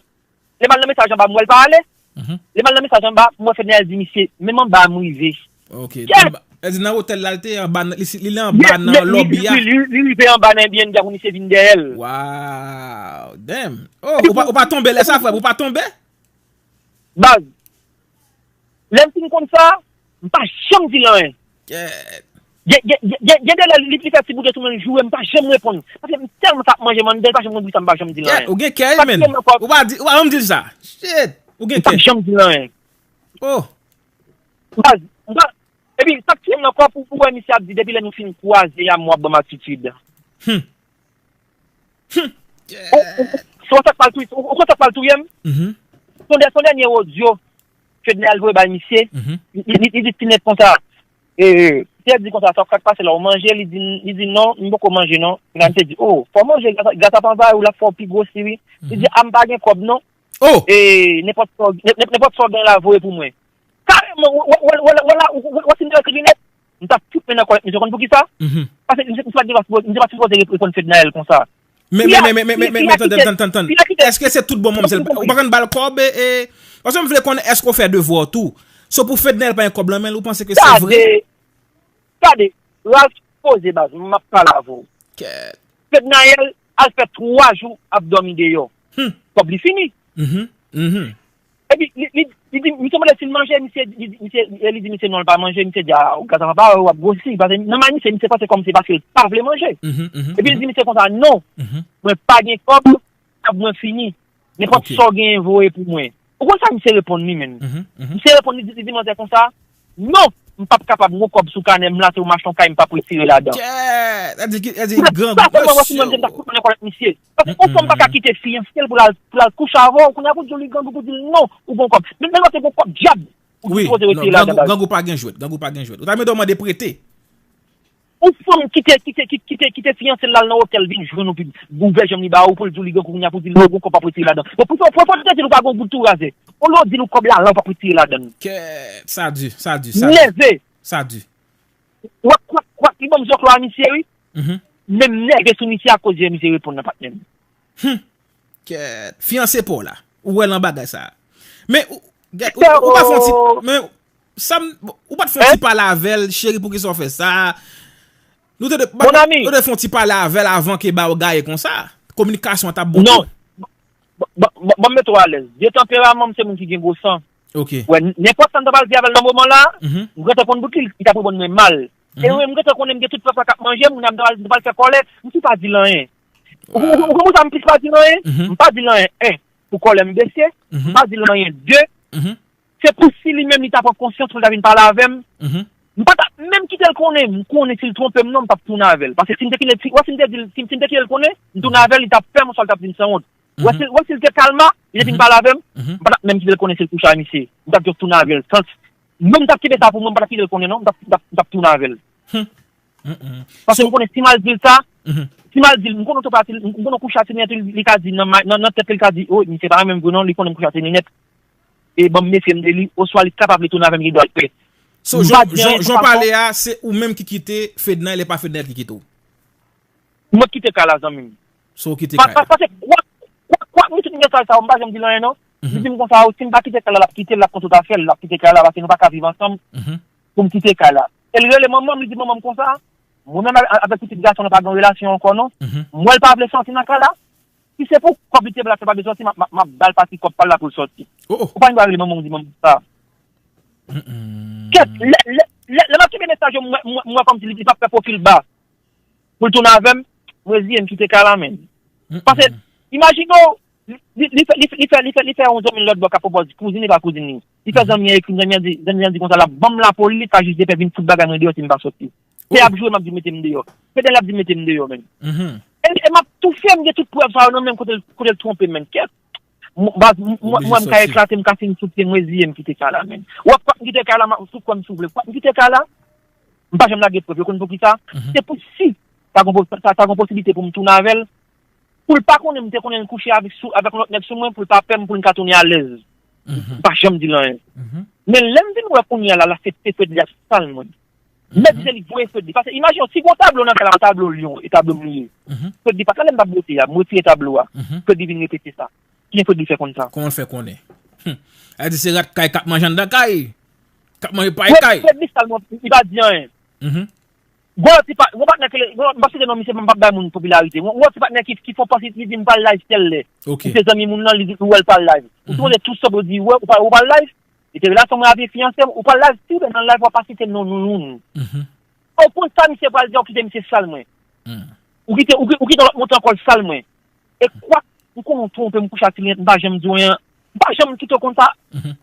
lè m al nan mesaj anba, m wè l pa ale. Lè m al nan mesaj anba, m wè Fednaelle di misye, menm anba a m rive. Ok. Anba, e di nan otèl la l te anba, li, li, li anba nan lòbi a. Li, li, li, li rive anba nan Airbnb a pou misye vin dèyè l. Wow, damn. Oh, ou pa, ou pa tonbe lè sa, frè m, ou pa tonbe? Baz, lè m fin konn sa, m pa janm di l anyen. Gen, gen, gen, gen, gen de lè li, li fè ti bouke sou mwen, l joure m, m pa janm reponn. Paske m tèlman t ap manje m anndan, li pa janm konn poukisa m pa janm di l anyen. Ou gen kè, man. Ou pa di, ou pa janm di l sa. Shit. Ou gen kè. M pa janm di l anyen. Oh. Baz, m pa, epi sa k tiye m nan kò pou, pou wè misye ap di depi lè nou fin kwaze a m w ap ban m atitid. Hmm. Ou, ou, ou, ou konn sa k pral touye, ou, ou konn sa k pral touye m? Se yon dè, se yon dènye odyo Fednaelle voye bay misye. Li, li, li di ti nèt konsa, e, Fednaelle di konsa, sa k pase la, ou manje? Li di, li di non, m poko manje non. Fednaelle di, oh, fò w manje, gras, gras ap anvayi w, l ap fè w pi gwosi wi. Li di, a m pa gen kòb non. E, nenpòt sa w, nen-, nen-, nenpòt sa w gen la, voye pou mwen. Kareman, wè, wè, wè, wè, wè la, wè, wè, wè si m te rete li nèt, m t ap fout men nan kòlèt misye. Konn poukisa? Paske misye, misye pa t gen dwa sipoze, misye pa t sipoze reponn Fednaelle konsa. Men, men, men, men, men, men, men, men, tande, tande, tande, tande. Èske se tout bon manmzèl? Ou pa konn ba l kòb, e, e, paske m vle konn èske w fè devwa w tou. So pou Fednaelle pa gen kòb lan men l, ou panse ke se vre? Gade, gade, Ralph poze baz, m ap pale avè w. Kèt. Fednaelle al fè twa jou ap dòmi deyò. Hmm. Kòb li fini. Mhm, mhm. Epi, li, li, li di, misye mande si l manje, misye, li, li, misye, e li di misye non, l pa manje, misye di, a, ou gad anba, w ap gwosi, paske nan may misye, misye panse kòmsi paske l pa vle manje. Mhm, mhm, epi li di misye konsa, non, mhm, mwen pa gen kòb, kòb mwen fini. Nenpòt sa w genyen voye pou mwen. Ou konn sa misye reponn li menm? Mhm, mhm. Misye reponn li, li di manzè konsa, non, m p ap kapab, m gon kòb sou kanè m la, se ou m achte yon kay, m p ap retire ladan. Kèt! Sa di ki, sa di grangou, sa sèlman mwen si mwen m t ap fout mwen nan kòlèt misye. Paske yon fanm pa ka kite fiyanse l pou l al, pou l al kouche avè w, kounye a pou di w li grangou, pou di l non, ou gon kòb. Men, men lòt te gon kòb dyab, ou sipoze retire ladan baz. Wi, non, grangou, grangou pa gen jwèt, grangou pa gen jwèt. Ou ta mande w mande prete. Yon fanm kite, kite, kite, kite fiyanse l al nan otèl vin jwenn ou, pi ouvè janm li ba ou pou l di w li grangou kounye a pou di l non, ou gon kòb p ap retire ladan. Bon, pou fò, fò, fò te di l ou pa gon goud tou razè. Olye w di l ou kòb la la ou p ap retire ladan. Kèt, sa di, sa di, sa di. Nève. Sa di. Kwak, kwak, kwak, li ban m zòklò a misye, wi. Mhm. Men m nève sou misye akoz jan misye reponn nan patnè m. Hmm. Kèt. Fiyanse pa w la. Ou wè nan bagay sa. Men, ou, gad, ou, ou pa fè yon ti, men, sa m, ou pa t fè yon ti pale avè l, cheri, poukisa w fè sa? Nou te, nou te fè yon ti pale avè l avan ke ba w gaye konsa. Kominikasyon an t ap bon tou. Non. Ban, ban, ban, ban m mete w alèz. De tanperaman m se moun ki gen gwo san. Ok. Wè, nenpòt sa m ta pral di avè l nan moman la, mhm, m gentan konn bout li, li t ap reponn mwen mal. E mhm, mwen, m gentan konnen m gen tout pèp la k ap manje m, kounye a m ta pral, m ta pral fè kòlèt, m tou pa di l anyen. Ou, ou, ou konprann sa, m plis pa di l anyen? Mhm. M pa di l anyen, en, pou kòlè m bese, mhm, m pa di l anyen, de, mhm, se pou si li menm li ta pran konsyans pou l ta vin pale avè m, mhm, m pa ta menm kite l konnen, m konnen si l twonpe m non, m p ap tounen avè l. Paske si m te kite, si, wè, si m te di l, si, si m te kite l konnen, m tounen avè l, li t ap pè m, oswa l t ap di m sanwont. Wè si, wè si l te kalma, li te vin pale avè m, m pa t ap menm kite l konnen si l kouche a misye. M t ap just tounen avè l. Sans, mwen m t ap kenbe sa pou mwen, m pa t ap kite l konnen non, m t ap, m t ap, m t ap tounen avè l. Paske m konnen si m al di l sa, si m al di l, m konnen tou pati, m konnen kouche a se nèt, li ka di nan, nan, nan tèt li, li ka di, o, misye pa renmen m vre non, li konnen m kouche a se nèt. E ban m mefye m de li, oswa li kapab li tounen avè m, li dwa l pè. So, jan, jan, jan pale a, se ou menm ki kite Fednaelle, e pa Fednaelle ki kite w? Mwen kite kay la, zanmi m. So, ou kite kay la. Paske, kwa, kwa, kwa, m kite mesaj sa, m pa janm di l anyen, non. Li di m konsa, o, si m pa kite kay la, l ap kite l, l ap konn tout afè l, l ap kite kay la, paske nou pa ka viv ansanm. Pou m kite kay la. E l rele manman m, li di manman m konsa, mwen menm avèk pitit gason nan pa gen relasyon ankò, non. M wè l pa vle sòti nan kay la. Si se pou kòb li te ba l, se pa bezwen sòti, m ap, m ap, m ap ba l pati kòb pa l la pou l sòti. Ou pa gen dwa rele manman w, di manman m sa. Kèt, lè, lè, lè, lè m ap kenbe mesaj yo, m wè, m wè, m wè kòmsi li, li p ap fè pwofil ba. Pou l tounen avè m, m reziye m kite kay la, menn. Paske, imajine w, li, li, li fè, li fè, li fè, li fè, li fè yon zanmi l lòt bò k ap pwopòze kouzin li pa kouzin li. Li fè zanmi an ekri, zanmi an di, zanmi an di konsa l ap ban m lapoli, li ka jis de pè vin fout bagay mwen deyò si m pa sòti. Se ap jwe, m ap di mete m deyò. Fednaelle ap di mete m deyò, menn. E, e m ap toufe, m gen tout prèv sa yo nan men m kote l, kote l twonpe m, menn. Kèt. M, baz, m, m, mwen, m ka eklate, m ka fin sou pye m, reziye m kite kay la, menn. W ap kwè m kite kay la, m ap sou kwè m si w vle. W ap kwè m kite kay la, m pa janm lage prèv. Ou konn poukisa? Se pou si ta gon po-, ta, ta gon posiblite pou m tounen avè l, pou l pa konnen m te konnen l kouche avèk, sou, avèk yon lòt nèg sou mwen, pou l pa pè m, pou n ka tounen alèz. M pa janm di l anyen. Men lè m vin wè kounye a la, la se, se Fredly ap sal mwen. Mèt di se li k voye Fredly. Paske imajine w, si gon tablo nan kay la, tablo lyon, e tablo m li ye. Fredly pa t la lè m t ap bwote a, m retire tablo a. Fredly vin repete sa. Kijan Fredly fè konn sa? Kòman l fè konnen? Humm. Sa di se rat kay k ap manje anndan kay. K ap manje pay kay. Fredly sal mwen, li pa di anyen. Gon lòt ti pa, gon patnè ki rele, gon lòt, m p ap site non misye, m p ap bay moun popilarite. Gon, gon lòt ti patnè ki, ki fè yon pòs, li di m pral live tèl lè. Misye zanmi moun nan, li di ou wè l pral live. Ou sipoze tou sanble di ou wè, ou pral, ou pral live. Li te relasyon mwen avè fiyanse m, ou pral live, si w nan live, w ap pa site non nounoun. Ou konn sa misye pral di a, ou kite misye sal mwen. Ou kite, ou, ou kite lòt monte ankò l sal mwen. E kwak, m konnen w twonpe m, kouche ak ti linèt, m pa janm di w anyen. M pa janm kite w konn sa.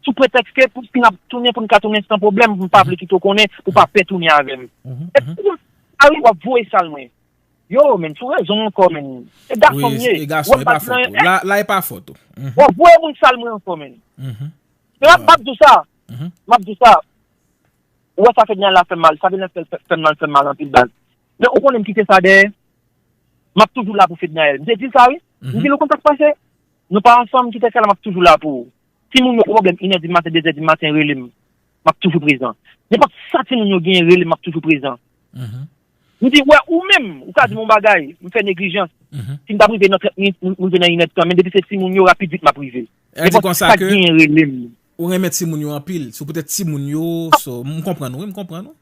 Sou pretèks ke pou si n ap tounen, pou n ka tounen san pwoblèm, m pa vle kite w konnen, pou w pa pè tounen avè m. E pou sa wi, w ap voye sal mwen. Yo, menn, sou rezon ankò, menn. E gason m ye. Wi, e gason, e pa fòt ou. La, la, e pa fòt ou. W ap voye moun sal mwen ankò, menn. Men m ap, m ap di w sa. M ap di w sa. Ou wè sa Fednaelle la fè m mal, sa Fednaelle fè, fè, fè m mal, fè m mal anpil baz. Men ou konnen m kite sa dèyè. M ap toujou la pou Fednaelle. M te di l sa wi. M di l ou konn sa k pase? Nou pa ansanm, kite kay la, m ap toujou la pou ou. Timoun yo gen pwoblèm, inè di maten, dezè di maten, rele m. m ap toujou prezan. Nenpòt sa timoun yo genyen, rele m, m ap toujou prezan. M di, wè, ou menm, ou ka di m yon bagay, m fè neglijans. Si m t ap rive nan trant minit, m m rive nan inèdtan. Men depi se timoun yo, rapid vit m ap rive. Nenpòt sa k genyen, rele m. Ou renmen timoun yo anpil, se poutèt timoun yo, so, m konprann ou, wi, m konprann ou.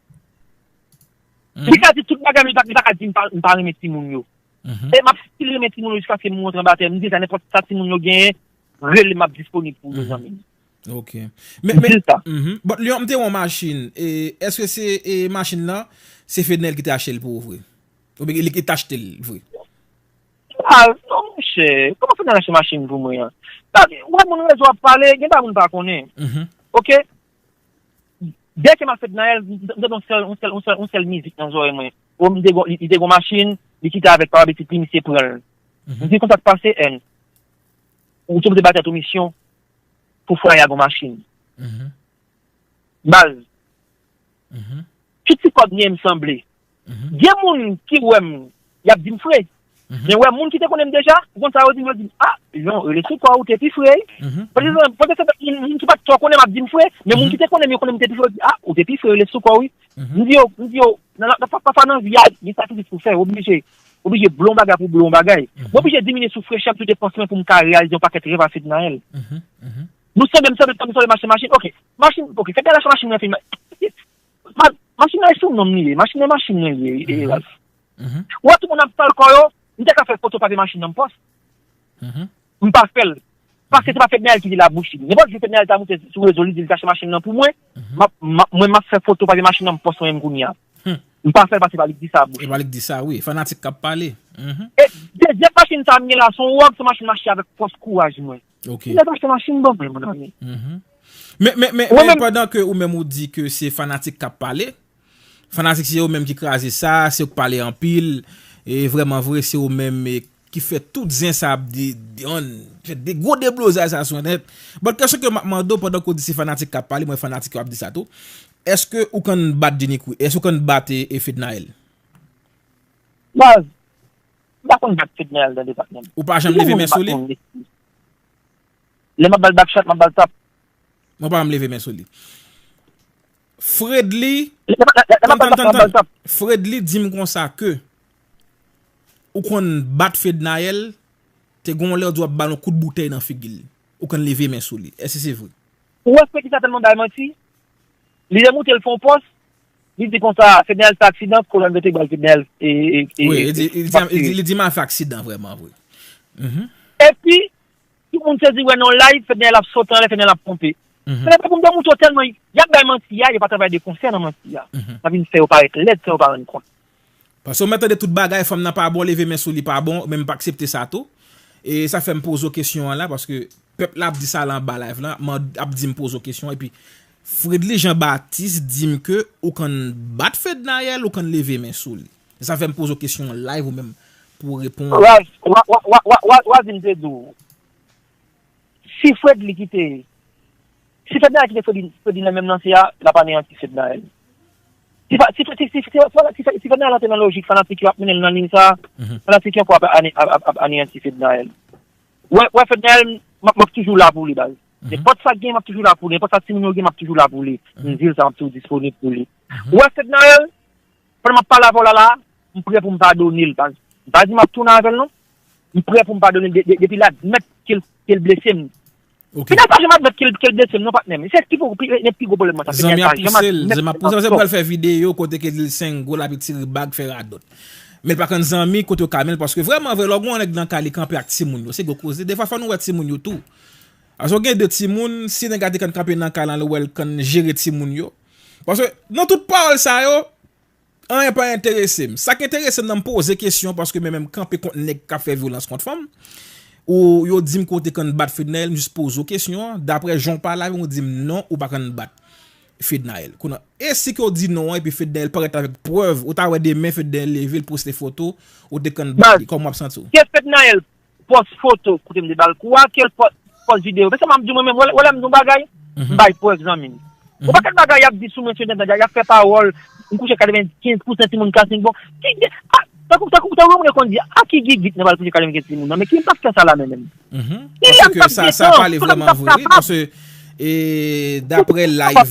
Li ka di tout bagay, men li pa, li pa ka di m pa, m pa renmen timoun yo. E m ap still renmen timoun yo jiskaske m rantre anba tè. M di sa, nenpòt sa timoun yo genyen, rele m, m ap disponib pou yo, zanmi m. Ok. Men, men, mhm. Bon, Lion, m te wè yon machin. E, èske se, e, machin nan, se Fednaelle ki te achte l pou ou vre? Oubyen li ki te achte l vre? Ah, non, monchè. Kòman Fednaelle achte machin pou mwen an? Sa, ou wè moun rezo ap pale, gen bagay moun pa konnen. Ok? Dèyè ke m ap Fednaelle, m tande yon sèl, yon sèl, yon sèl, yon sèl mizik nan zòrèy mwen. Ou m te gon, li, li te gon machin, li kite avèk papa pitit li, misye pran l. M di konsa k pase, N. Ou te oblize ba tèt ou misyon pou fwaye a gon machin. Baz. Tout ti kòb m ye m sanble. Gen moun ki wè m, y ap di m fre. Men wè moun ki te konnen m deja, ou konn sa yo di m, yo di m, ah, non, rele sou kò w, ou te pi fre. Pote se moun, moun ki pa t twò konnen m ap di m fre, men moun ki te konnen m, yo konnen m te pi fre, yo di, ah, ou te pi fre, rele sou kò w, wi. M di yo, m di yo, nan, nan, pafwa nan vi a, gen sakrifis pou fè, oblije, oblije blow yon bagay pou blow yon bagay. M oblije diminye sou frechè m, sou depans mwen pou m ka reyalize yon pakèt rèv a Fednaelle. Nou sanble, m sanble, m sanble mache machin. Ok, machin, ok, fè gade machin mwen fini. Ma- Machin nan e sou non m li ye. Machin nan, machin mwen li ye, e, Ralph. Ou wè tout moun ap sal kò yo, m te ka fè foto papye machin nan m pòs. M pa fè l. Paske se pa Fednaelle ki di l a bouch li. Nenpòt jou Fednaelle ta moute sou rezo, li di l ta achte machin nan pou mwen, m ap, m ap, mwen m ap fè foto papye machin nan m pòs mwen menm kounye a. M pa fè l paske se pa li k di sa a bouch. E pa li k di sa, wi. Fanatik k ap pale. E dezyèm machin sa a m gen la, se yon wòg, se yon machin m achte avèk fòs kouraj mwen. Ok. Fednaelle ta achte machin ban mwen, mon ami. Men, men, men, men pandan ke ou menm ou di ke se fanatik k ap pale, fanatik se yo menm ki kraze sa, se yo k pale anpil, e vrèman vre, se yo menm, e, ki fè tout zen sa ap de, de, an, fè de gwo deblozay sa sou entènèt. Bon, kesyon ke m ap mande w pandan ke w di se fanatik k ap pale, mwen fanatik yo ap di sa tou. Èske ou konn bat Jenny Queen? Èske ou konn bat, e, e Fednaelle? Baz, m pa konn bat Fednaelle nan depatman. Ou pa janm leve men sou li? Lè m ap ba l back shot, m ap ba l tap. Mwen pa janm leve men sou li. Fredly, tann, tann, tann, tann. Fredly di m konsa ke ou konn bat Fednaelle, te gon lè ou di w ap ba l yon kout boutèy nan figi l. Ou konn leve men sou li. Èske se vre? Ou wè Fredly sa tèlman bay manti. Li demoute l fè yon pòs, li di konsa, Fednaelle fè aksidan, kolòn vete bal Fednaelle, e, e, e, wi, li di, li di, li di m a fè aksidan vrèman vre. Epi, tout moun sezi wè nan live, Fednaelle ap sote anlè, Fednaelle ap ponpe. Fednaelle pa pou m demoute w tèlman, y ap bay manti a, yo pa travay de konsè nan manti a. N ap vin fè yo parèt lèd san yo pa rann kont. Paske w mèt tande tout bagay, fanm nan pa bon, leve men sou li pa bon, men m pa aksepte sa tou. E sa fè m poze w kesyon an la, paske pèp la ap di sa la anba live la, m ap di m poze w kesyon an, epi Fredly Jean Baptiste di m ke ou konn bat Fednaelle, ou konn leve men sou li. E sa fè m poze w kesyon an live ou menm pou w reponn. Raz, wa, wa, wa, wa, wa, wa di m te di w. Si Fredly kite, si Fednaelle kite Fredly, Fredly nan menm lanse a, l ap aneyanti Fednaelle. Si, si, si, si, si, si, si Fednaelle antre nan lojik fanatik yo ap mennen l nan liy sa, fanatik yo ankò ap, ane- ap, ap, ap aneyanti Fednaelle. Wè, wè Fednaelle, m ap, m ap toujou la pou li, baz. Nenpòt sa k gen, m ap toujou la pou li. Nenpòt sa timoun yo gen, m ap toujou la pou li. M di l sa, m ap toujou disponib pou li. Wè Fednaelle, pandan m ap pale avè w la, la, m prè pou m padone l, baz. M pa di m ap tounen avè l, non. M prè pou m padone l de- de- depi l admèt ke l, ke l blese m. Ok. Fednaelle pa janm admèt ke l, ke l blese m, non, patnè m. Se ki pou, pi, pi gwo pwoblèm mwen sa. Zanmi ap pouse l, zanmi ap pouse l, se pou l fè videyo kote ke l sengo, l ap tire bag, fè radòt. Men l pa konn zanmi kote yo ka mennen l, paske vrèman vre, lè w gen yon nèg nan kay li kanpe ak timoun yo, se gwo koze. Defwa fò nou wè timoun yo tou. Paske w gen de timoun, si nèg la te konn kanpe nan kay lan, l wè l konn jere timoun yo. Paske nan tout pawòl sa yo, anyen pa enterese m. Sa k enterese m nan, m poze kesyon paske mwen menm kanpe kont nèg k ap fè vyolans kont fanm. Ou yo di m ke w te konn bat Fednaelle, m jis poze w kesyon an. Daprè jan w pale avè m, ou di m non, ou pa konn bat Fednaelle. Kounye a, e si ke w di non an, epi Fednaelle parèt avèk prèv, ou ta wè demen Fednaelle leve, l poste foto, ou te konn bat li, kòman w ap santi w? Ke Fednaelle pòs foto kote m te ba l kou a, ke l pòs, pòs videyo. Men sa m ap di w mwen menm, wè, wè lè m di yon bagay, m bay prèv zanmi m. Yon pakèt bagay y ap di sou mwen sou entènèt la, y ap fè pawòl, m kouche katrevenkenz pousan timoun ka sing bon. Ki, a, tankou, tankou, tankou moun yo konn di, a ki gigit nan pral kouche katrevenkenz timoun nan, men ki m t ap fè sa la menm menm? Ki lè m t ap gentan, sa pale vrèman vre, wi, paske E daprè live,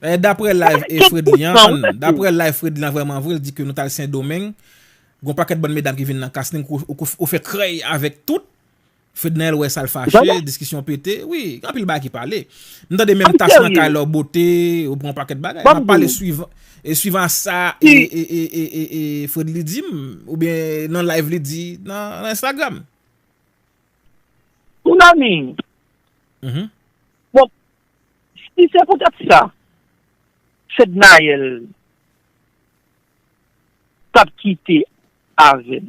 e daprè live e Fredly an, daprè live Fredly an vrèman vre, l di ke nou t al Sendomeng, gon pakèt bann medam ki vin nan Casting, ou, ou, ou fè krèy avèk tout. Fednaelle wè sa l fache, diskisyon pete. Wi, gen anpil bagay ki pale. M tande menm tas nan kay la w bote, ou pran pakèt bagay. M ap pale swivan, e swivan sa e, e, e, e, e, e Fredly di m, oubyen nan live li di nan, nan Instagram. Mon ami, Mhm. Bon, si se poutèt sa, Fednaelle t ap kite avè m.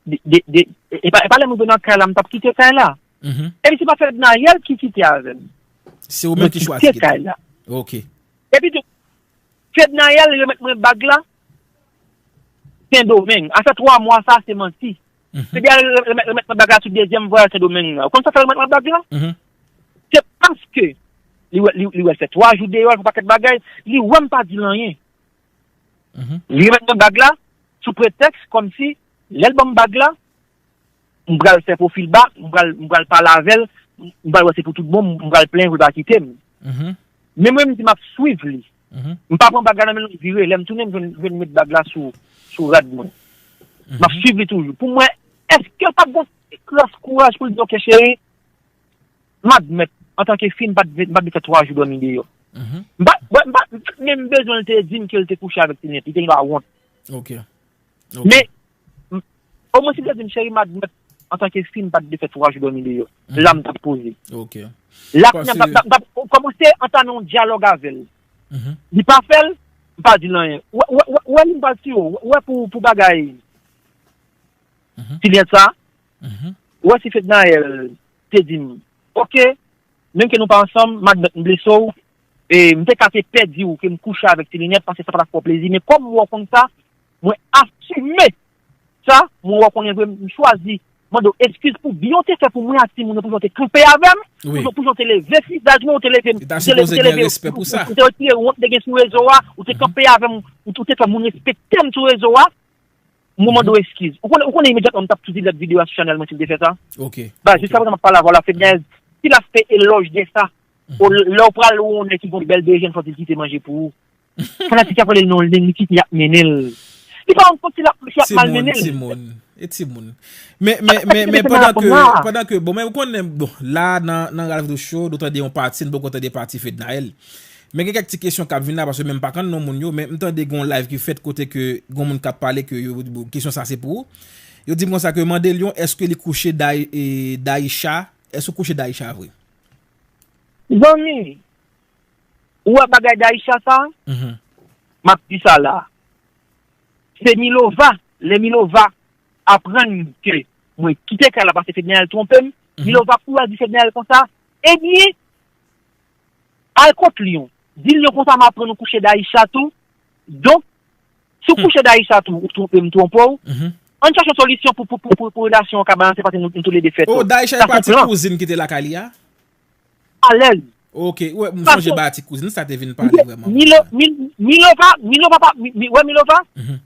De, de, de, e pa, e pa lè m rive nan kay la, m t ap kite kay la. Mhm. Epi se pa Fednaelle ki kite avè m. Se ou menm ki chwazi kite kay la. Ok. Epi tou, Fednaelle remèt mwen bag la Sendomeng. Afè twa mwa sa, se manti. Fednaelle remèt, remèt mwen bag la sou dezyèm vwayaj Sendomeng la. Ou konn sa fè remèt mwen bag la? Mhm. Se paske li wè, li, li wè l fè twa jou deyò, l fè pakèt bagay, li wè m pa di l anyen. Mhm. Li remèt mwen bag la sou pretèks kòmsi lè l ban m bag la, m pral fè pwofil ba, m pral, m pral pale avè l, m pral wè se pou tout bon, m pral plenyen pou l pa kite m. Mhm. Men mwen, m di m ap swiv li. Mhm. M pa pran bag la nan men l, m vire. Lè m tounen, m jwenn, jwenn met bag la sou, sou rad mwen. M ap swiv li toujou. Pou mwen, èske l pa t gon ti kras kouraj pou l di, "Oke, cheri, m admèt, antanke fi, m pa t vle, m pa t vle fè twa jou dòmi deyò." Mhm. M pa, mwen, m pa, men m bezwen l te di m ke l te kouche avèk Tinette. Li te gen dwa wont. Ok. Men, m- omwen si l te di m, "Cheri, m admèt, antanke fi, m pa t vle fè twa jou dòmi deyò." La, m t ap poze. Ok. La, kounye a, m t ap, m t ap, m t ap kòmanse antame yon dyalòg avè l. Mhm. Li pa fè l, m pa di l anyen. Wè, wè, wè, wè li m pral tiye w. Wè pou, pou bagay. Mhm. Ti lyen sa. Mhm. Wè si Fednaelle te di m, "Oke, menm ke nou pa ansanm, m admèt m blese w, e m te ka te pè di w ke m kouche avèk Ti Linèt paske sa pa t ap fè w plezi, men kòm m wè w konn sa, mwen asime sa, mwen wè w konnen vre, m chwazi mande w eskiz pou byen w te fè pou mwen ak timoun yo, pou jan w te kanpe avè m, Wi. Pou jan w te leve vizaj mwen, ou te leve m, Li ta ou te leve, sipoze ou te gen leve, respè pou sa. Ou te retire wont te gen sou rezo a, ou te kanpe avè m, ou te, ou te fè moun respekte m sou rezo a, mwen mande w eskiz. Ou konnen, ou konnen imedyatman m t ap tou delete videyo a sou chanèl mwen si m te fè sa. Ok. Ba, jiska prezan m ap pale avè w la, Fednaelle, si l ap fè elòj de sa, o, lè w pral wè yon nèg ki gon bèl bejèn, fò di l kite manje pou ou. Fanatik ap rele l nan yon liy, li kite y ap mennen l. Li pa rann kont si l ap, si y ap malmennen l. Timoun, timoun. E timoun. Men, men, men, men pandan ke, pandan ke, bon, men ou konnen, bon, la, nan, nan Ralph Dou Show, nou tande yon pati, nou poko tande pati Fednaelle. Men gen kèk ti kesyon k ap vin la, paske menm pa konn non moun yo, men m tande gon live ki fèt kote ke gon moun k ap pale ke yo, bon, kesyon sa se pou ou. Yo di m konsa ke mande l yon, èske li kouche Day, e, Daïcha, èske ou kouche Daïcha vre? Zanmi, ou wè bagay Daïcha sa? Mhm. M ap di sa la. Se Milova, lè Milova aprann ke mwen kite kay la paske Fednaelle twonpe m, Mhm. Milova kouri al di Fednaelle konsa, ebyen, al kot Lyon. Di Lyon konsa m aprann ou kouche Daïcha tou. Donk, si w kouche Daïcha tou, ou twonpe m, twonpe w, Mhm. ann chache yon solisyon pou, pou, pou, pou, pou relasyon an ka balanse paske nou, nou toulede fèt. Oh, Daïcha e Sa se pa ti plan. Kouzin ki te lakay li a? Alèz. Ok, wè, m Sa sonje se- ba ti Kouzin, sa te vin pale vrèman. Milo, Mil, Milova, Milova pa, mi, mi, wè Milova, Mhm.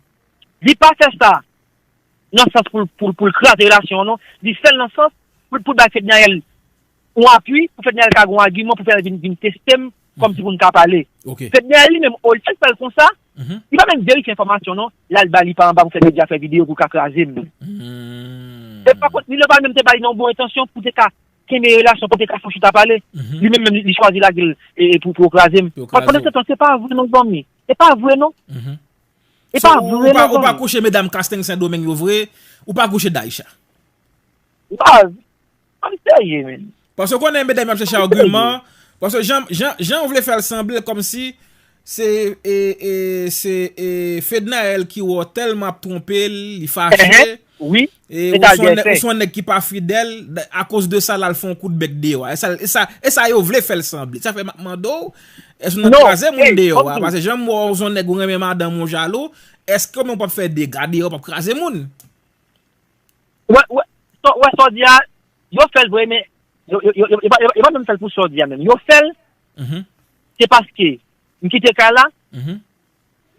li pa fè sa nan sans pou, l- pou, l- pou l kraze relasyon an, non. Li fè l nan sans pou, l- pou l bay Fednaelle yon apui, pou Fednaelle ka gen yon agiman, pou Fednaelle vin, vin teste m, kòmsi pou n ka pale. Ok. Fednaelle li menm, olye l fè l konsa, Mhm. li pa menm verifye enfòmasyon, non. L al ba li pa anba pou fè medya, fè videyo pou l ka kraze m. Hmm. E pa kont, Milova menm te ba li nan bon entansyon pou te ka kenbe relasyon, pou te ka fè chita pale. Mhm. Li menm, menm li chwazi lage l e, e pou, pou kraze m. Pou kraze Pandan w. Se tan, se pa vre non, zanmi. Se pa vre non. Mhm. Se So, pa ou, vre ou pa, non, ou pa zanmi. Kouche medam Casting Sendomeng yo vre, ou pa kouche Daïcha. Baz, ann serye, men. Paske w konnen medam yo ap chèche agiman. Paske jan, jan, jan w vle fè l sanble kòmsi se, e, e, se, e, Fednaelle ki wè w tèlman ap twonpe l, li fache. Wi. E Se ou sa se yon l nèg, fè. Ou se yon nèg ki pa fidèl, akoz de sa l al fè yon kout bèk deyò a. E sa, e sa, e sa yo vle fè l sanble. Sa fè m ap mande w, èske w nan Non, kraze moun hey, deyò a? ok. Paske jan m wè w, ou se yon nèg ou renmen madanm ou, jalou, èske w menm w p ap fè dega deyò, w p ap kraze moun? Wè, wè, sa, wè, sa w di a, yo fè l vre, men yo, yo, yo, yo, yo pa, yo, yo pa menm fè l pou sa w di a menm. Yo fè l, Mhm. se paske m kite kay la, Mhm.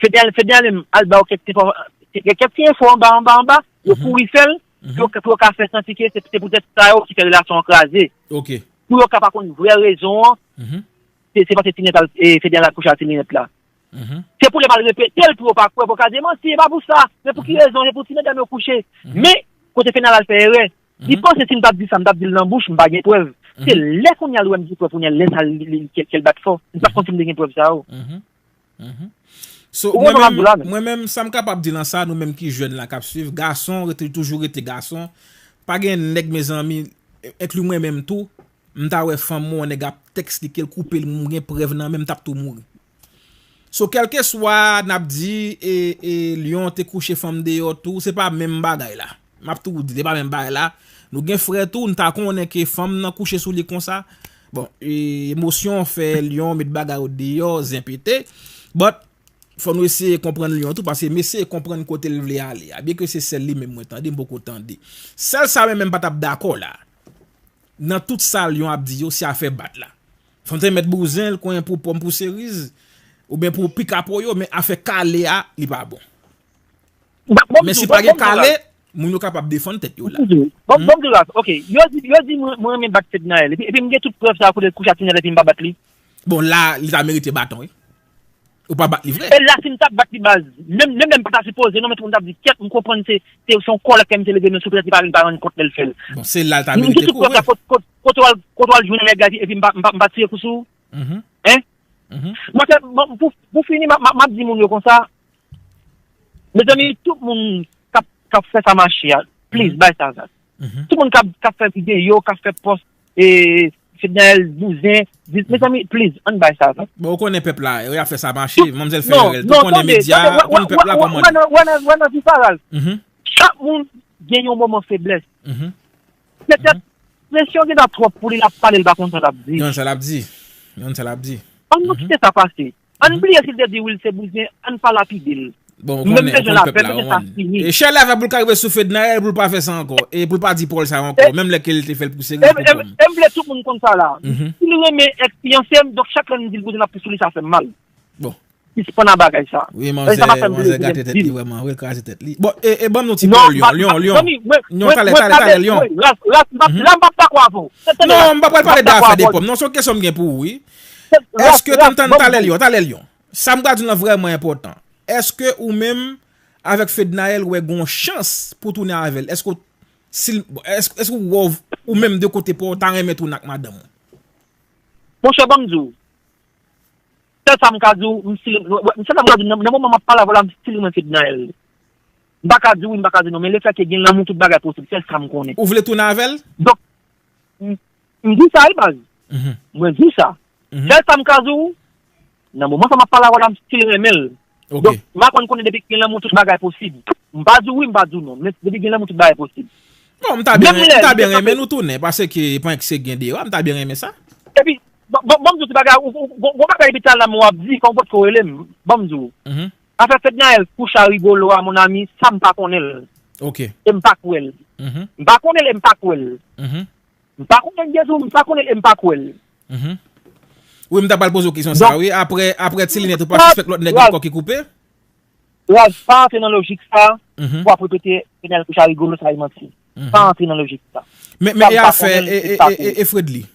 Fednaelle, Fednaelle menm al ba yo kèk ti enfò, kèk, kèk ti enfò anba, anba, anba, yo Mhm. kouri fè l, Mhm. pou yo, pou yo ka fè santi ke se, se poutèt sa yo ki fè relasyon an kraze. Ok. pou yo ka pa konn vrè rezon an, se se paske Tinèt al, e, Fednel al kouche ak Tilinèt la. Se pou lè m al repete l pou yo pa kwè, pou yo ka di manti, e pa pou sa. Men pou ki rezon? Se pou ti medam yo kouche. Men, kote Fednel al fè erè, li panse si m t ap di sa, m t ap di l nan bouch, m pa gen prèv. Se lè kounye a l wè m gen prèv, kounye a lè sa li, li, ke, ke l bat fò. M pa t konn si m te gen prèv sa yo. So, mwen menm, mwen menm, sa m kapab di lan sa, nou menm ki jèn la k ap swiv, gason rete, toujou rete gason. Pa gen nèg, mezanmi, enkli mwen menm tou, m ta wè fanm mwen, yon nèg ap tèks li, ke l koupe l, m gen prèv nan men m, m t ap tou mouri. So, kèlkeswa n ap di, e, e, Lyon te kouche fanm deyò tou, se pa menm bagay la. M ap tou di, se pa menm bagay la. Nou gen frè tou, n ta konnen ke fanm nan kouche sou li konsa. Bon, e, emosyon fè Lyon met bagay yo deyò, zen pete. But, fò nou eseye konprann Lyon tou, paske m eseye konprann kote l vle ale a. Byenke se sèl li menm mwen tande, m poko tande. Sèl sa mwen menm pa t ap dakò la. Nan tout sa Lyon ap di yo, se afè bat la. Fanm te mèt bouzen l, konyen pou pòm, pou seriz, oubyen pou pikapo yo, men afè kale a, li pa bon. Men si pa gen kale, moun yo kapab defann tèt yo la. Bon, bon, Duras, ok. Yo di, yo di mwen, mwen renmen bat Fednaelle. Epi, epi m gen tout prèv sa kote l kouche ak Tinèt epi m pa bat li. Bon, la, li ta merite baton, wi. Ou pa bat li vre. E la, si m t ap bat li, baz, menm, menm lè m pa ta sipoze, non, men tout moun t ap di, kyèt, m konprann se, se, se yon kòlè ke m te leve, men sou petèt li pa vin pa rann kont lè l fè l. Bon, se la l ta merite kou vre. Kote w al, kote w al jwenn nèg la, epi m pa, m pa, m pa tire kou sou ou? Hein? Mwen, se, bon, pou, pou fini, m ap, m ap, m ap di moun yo konsa, mezanmi, tout moun k ap, k ap fè sa mache a, please, bay sa zak. Tout moun k ap, k ap fè videyo, k ap fè pòs, e, Fednaelle, bouzen, di, mezanmi, please, ann bay sa zak. Bon, ou konnen pèp la, yo ap fè sa mache, manmzèl fè erè l tou, konnen medya, konnen pèp la kòman li. Wè nan, wè nan, wè nan vi sa, Ralph. Chak moun gen yon moman feblès. Petèt, presyon gen ta twòp pou li, l ap pale, l pa konn sa l ap di. Li konn sa l ap di. Li konn sa l ap di. Ann nou kite sa pase. Ann bliye si l te di wi l se bouzen, ann pa lapide l. Bon, ou konnen, ou konnen pèp la, ou konnen. E chè la avè pou l ka rive sou Fednaelle, pou l pa fè sa ankò. E pou l pa di pawòl sa yo ankò, menm lè ke l te fè l pou seriz, pou pòm. E m vle tout moun konn sa la. Si l renmen èk fiyanse m, donk chak lè m di l bouzen ap sou li, sa fè m mal. Bon. Sispann a bagay sa. Wi, manzè, manzè gate tèt li vrèman, wi, l kraze tèt li. Bon, e, e ban m yon ti pòl, Lyon, Lyon, Lyon. Lyon, talè, talè, talè, Lyon. Ras, ras, m p ap, la m p ap dakò avè w. Non, m pa pral pale de afè de pòm. Non, se yon kesyon m gen pou ou, wi. Èske, tann, tann, talè, Lyon, talè, Lyon. Sa m pral di w lan vrèman enpòtan. Èske ou menm, avèk Fednaelle, ou wè gon chans pou tounen avè l? Èske w, si l, èske, èske ou wè w, ou menm de kote pa w, ta renmen tounen ak madanm ou? Monchè, ban m di w. Sèl sa m ka di w, m still, sèl sa m ka di w, nan, nan moman m ap pale avè w la, m still renmen Fednaelle. M pa ka di wi, m pa ka di non, men lefètke gen lanmou, tout bagay posib, sèl sa m konnen. Ou vle tounen avè l? Donk, m, m di sa wi, baz. Mwen di sa. Sèl sa m ka di w, nan moman sa m ap pale avè w la, m still renmen l. Donk, m aprann konnen depi gen lanmou, tout bagay posib. M pa di w wi, m pa di w non, men depi gen lanmou, tout bagay posib. Bon, m ta byen, m ta byen renmen nou tounen, paske pa gen se gen deyò a, m ta byen renmen sa. Epi, bon, bon, bon, m di w ti bagay, ou, ou, gon, gon bagay depi talè m w ap di, kòm ou potko rele m, ban m di w. Afè Fednaelle kouche a Rigolo a, mon ami, sa m pa konnen l. E m pa kwè l. M pa konnen l e m pa kwè l. M pa konnen l, Jezi, m pa konnen l e m pa kwè l. Wi, m ta pral poze w kesyon sa, wi. Apre, apre Ti Linèt, ou pa sispèk lòt nèg ankò ki koupe? Raz, pa antre nan lojik sa pou w ap repete Fednaelle kouche a Rigolo, sa e manti. Pa antre nan lojik sa. Men, men e afè, e, e, e, e Fredly?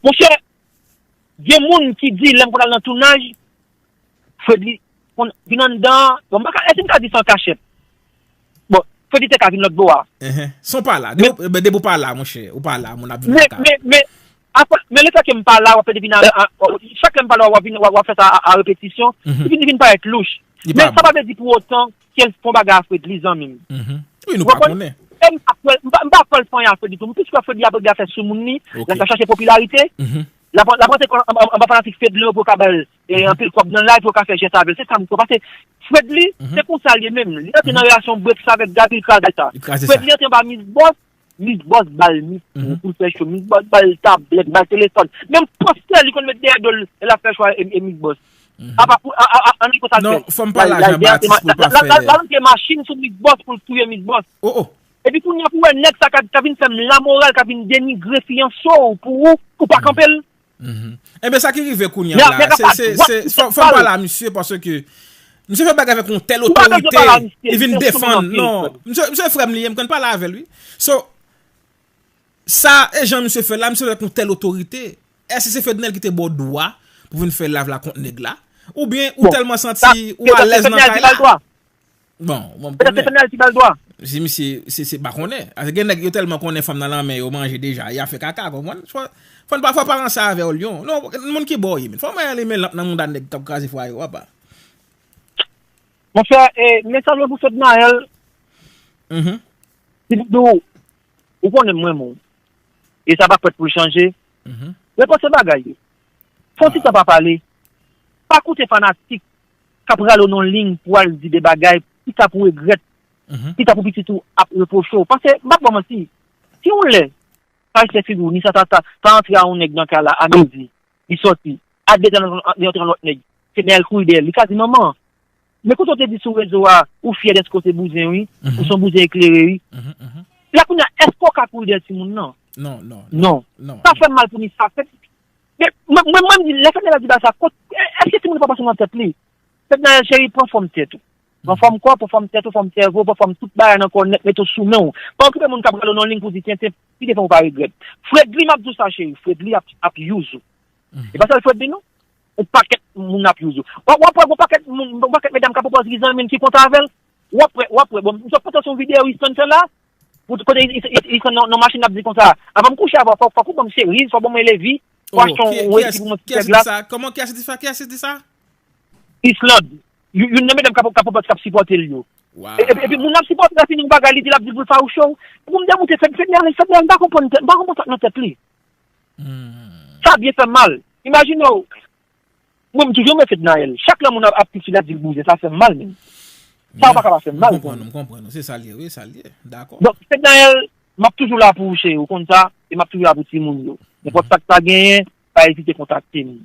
Monchè, gen moun ki di lè m konn al nan tounaj, Fredly konn vin anndan, bon, m pa ka, èske m ka di sa an kachèt? Bon, Fredly te ka vin lòt bò a. Enhen. San w pa la. Depi, depi w pa la, monchè, ou pa la, moun ap vin lakay. Men, men, men, men lefètke m pa la, w ap pede vin a, a, a, chak lè m pa la, w ap vin, w ap, w ap fè sa a, a repetisyon, li vin, li vin parèt louch. Men sa pa vle di pou otan ke l fè yon bagay a Fredly, zanmi m. Wi, nou pa konnen. E m pa kwè, m pa, m pa kwè l fè anyen a Fredly tou. M plis kwè Fredly ap regle afè soumoun li, l ap chache popilarite. L ap, l ap rantre anba, anba, anba fanatik Fedly yo pou yo ka ba l, e, anpil kòb nan live, pou yo ka fè jès avè l. Se sa m kwè. Paske Fredly, se konsa l ye menm. Li antre nan relasyon brèk sa avèk Gaby, li kraze sa. Fredly antre anba Miss Boss, Miss Boss ba l mikwo pou l fè show, Miss Boss ba l tablèt, ba l telefòn. Menm pòstè li konn met dèyè do l lè l ap fè show a, e, e Miss Boss. Apa pou, a, a, a, ann konsa l fè. Non, fò m pale a Jean Baptiste pou l pa fè. L al rantre machin sou Miss Boss pou l touye Miss Boss. Oh, oh. Epi kounye a pou w wè nèg sa ka, ka vin fè m lamoral, ka vin denigre fiyanse w pou ou, ou pa kanpe l. Enben, sa ki rive kounye a la, se, se, se, fò, fò m pale a misye, paske misye fè bagay avèk yon tèl otorite, li vin defann, non, misye, misye frè m li ye, m konn pale avè l, wi. So, Sa e jan misye fè la, misye fè l ak yon tèl otorite. Èske se Fednel ki te ba w dwa pou vin fè live la kont nèg la? Oubyen ou tèlman santi ou alèz nan kay la? Bon, bon, m konnen. Si misye, se, se pa konnen. Gen nèg yo tèlman konnen fanm nan lanmen yo manje deja, y ap fè kaka, konprann? Fò, fò n pa, fò pa ranse avè w, Lyon. Non, moun ki bò w ye, men. Fò mwen ale men lanp nan mouda nèg k ap kraze fwaye w, apa. Monchè, e, mesaj mwen pou Fednaelle, mhm, se pou di w, ou konnen m renmen w. E sa pa prèt pou l chanje. Mhm. Repanse bagay yo. Fè yon ti tan pa pale. Pa koute fanatik k ap rale w nan liy pou al di de bagay, pita pou regrèt, mhm, pita pou pitit ou ap repwoche w. Paske, m p ap ba w manti, si yon lè, pa respè figi w, ni sa ta, ta, ta antre a yon nèg nan kay la, a midi, li sòti, a de zè nan, li antre yon lòt nèg, Fednaelle kouri dèyè l, li ka di, manman, men kote w te di sou rezo a, ou fyè dèske w se bouzen, wi, ou se yon bouzen eklere, wi. Mhm, mhm. La kounye a, èske w ka kouri dèyè timoun nan? Non, non, non, non. Sa fè m mal pou ni sa. Men, mwen, mwen, mwen, m di, lè Fednaelle di bagay sa, kot, èske timoun nan pa pase nan tèt li? Fednaelle, cheri, pran fòm tèt ou. Pran fòm kò, pran fòm tèt ou, fòm sèvo, pran fòm tout bagay nan kò w nèt, mete w sou men w. Pa okipe moun k ap rale w nan liy pou di tenten, pi devan ou pa regrèt. Fredly, m ap di w sa, cheri, Fredly ap, ap use ou. Mhm. E pa sèl Fredly, non. Yon pakèt moun ap use ou. W ap, w ap wè gon pakèt moun, gon pakèt medam k ap pran pòz li zanmi l ki kontan avè l. W ap wè, w ap wè. Bon, m sot pote yon videyo Easton fè la. Pou, kote Eas-, Eas-, Easton nan, nan machin ap di konsa, "Avan m kouche avè w, fòk, fòk ou ban m cheriz, fòk ban mwen levi, fòk achte yon whisky pou mwen ti fè glas." Kòman, kiyès ki di sa? Kiyès ki di sa? Islande. Youn, youn nan medam k ap, k ap, k ap sipòte l yo. Epi, epi moun ap sipòte l ap fini yon bagay, li di l ap di l pou l fawouche w. Pou m demoute, fè, fè, fè, fè, m pa konprann tèt, m pa konprann sa k nan tèt li. Hmm. Sa byen fè m mal. Imajine w, mwen, m toujou renmen Fednaelle. Chak lè moun ap, ap piti l ap di l bouzen, sa fè m mal, menm. Sa pa ka pa fè m mal, ou konprann. M konprann, m konprann. Se sa l ye, wi, sa l ye. Dakò. Donk, Fednaelle, m ap toujou la pou ou, cheri, ou konn sa, e m ap toujou la pou timoun yo. Nenpòt sa k ta genyen, pa ezite kontakte m.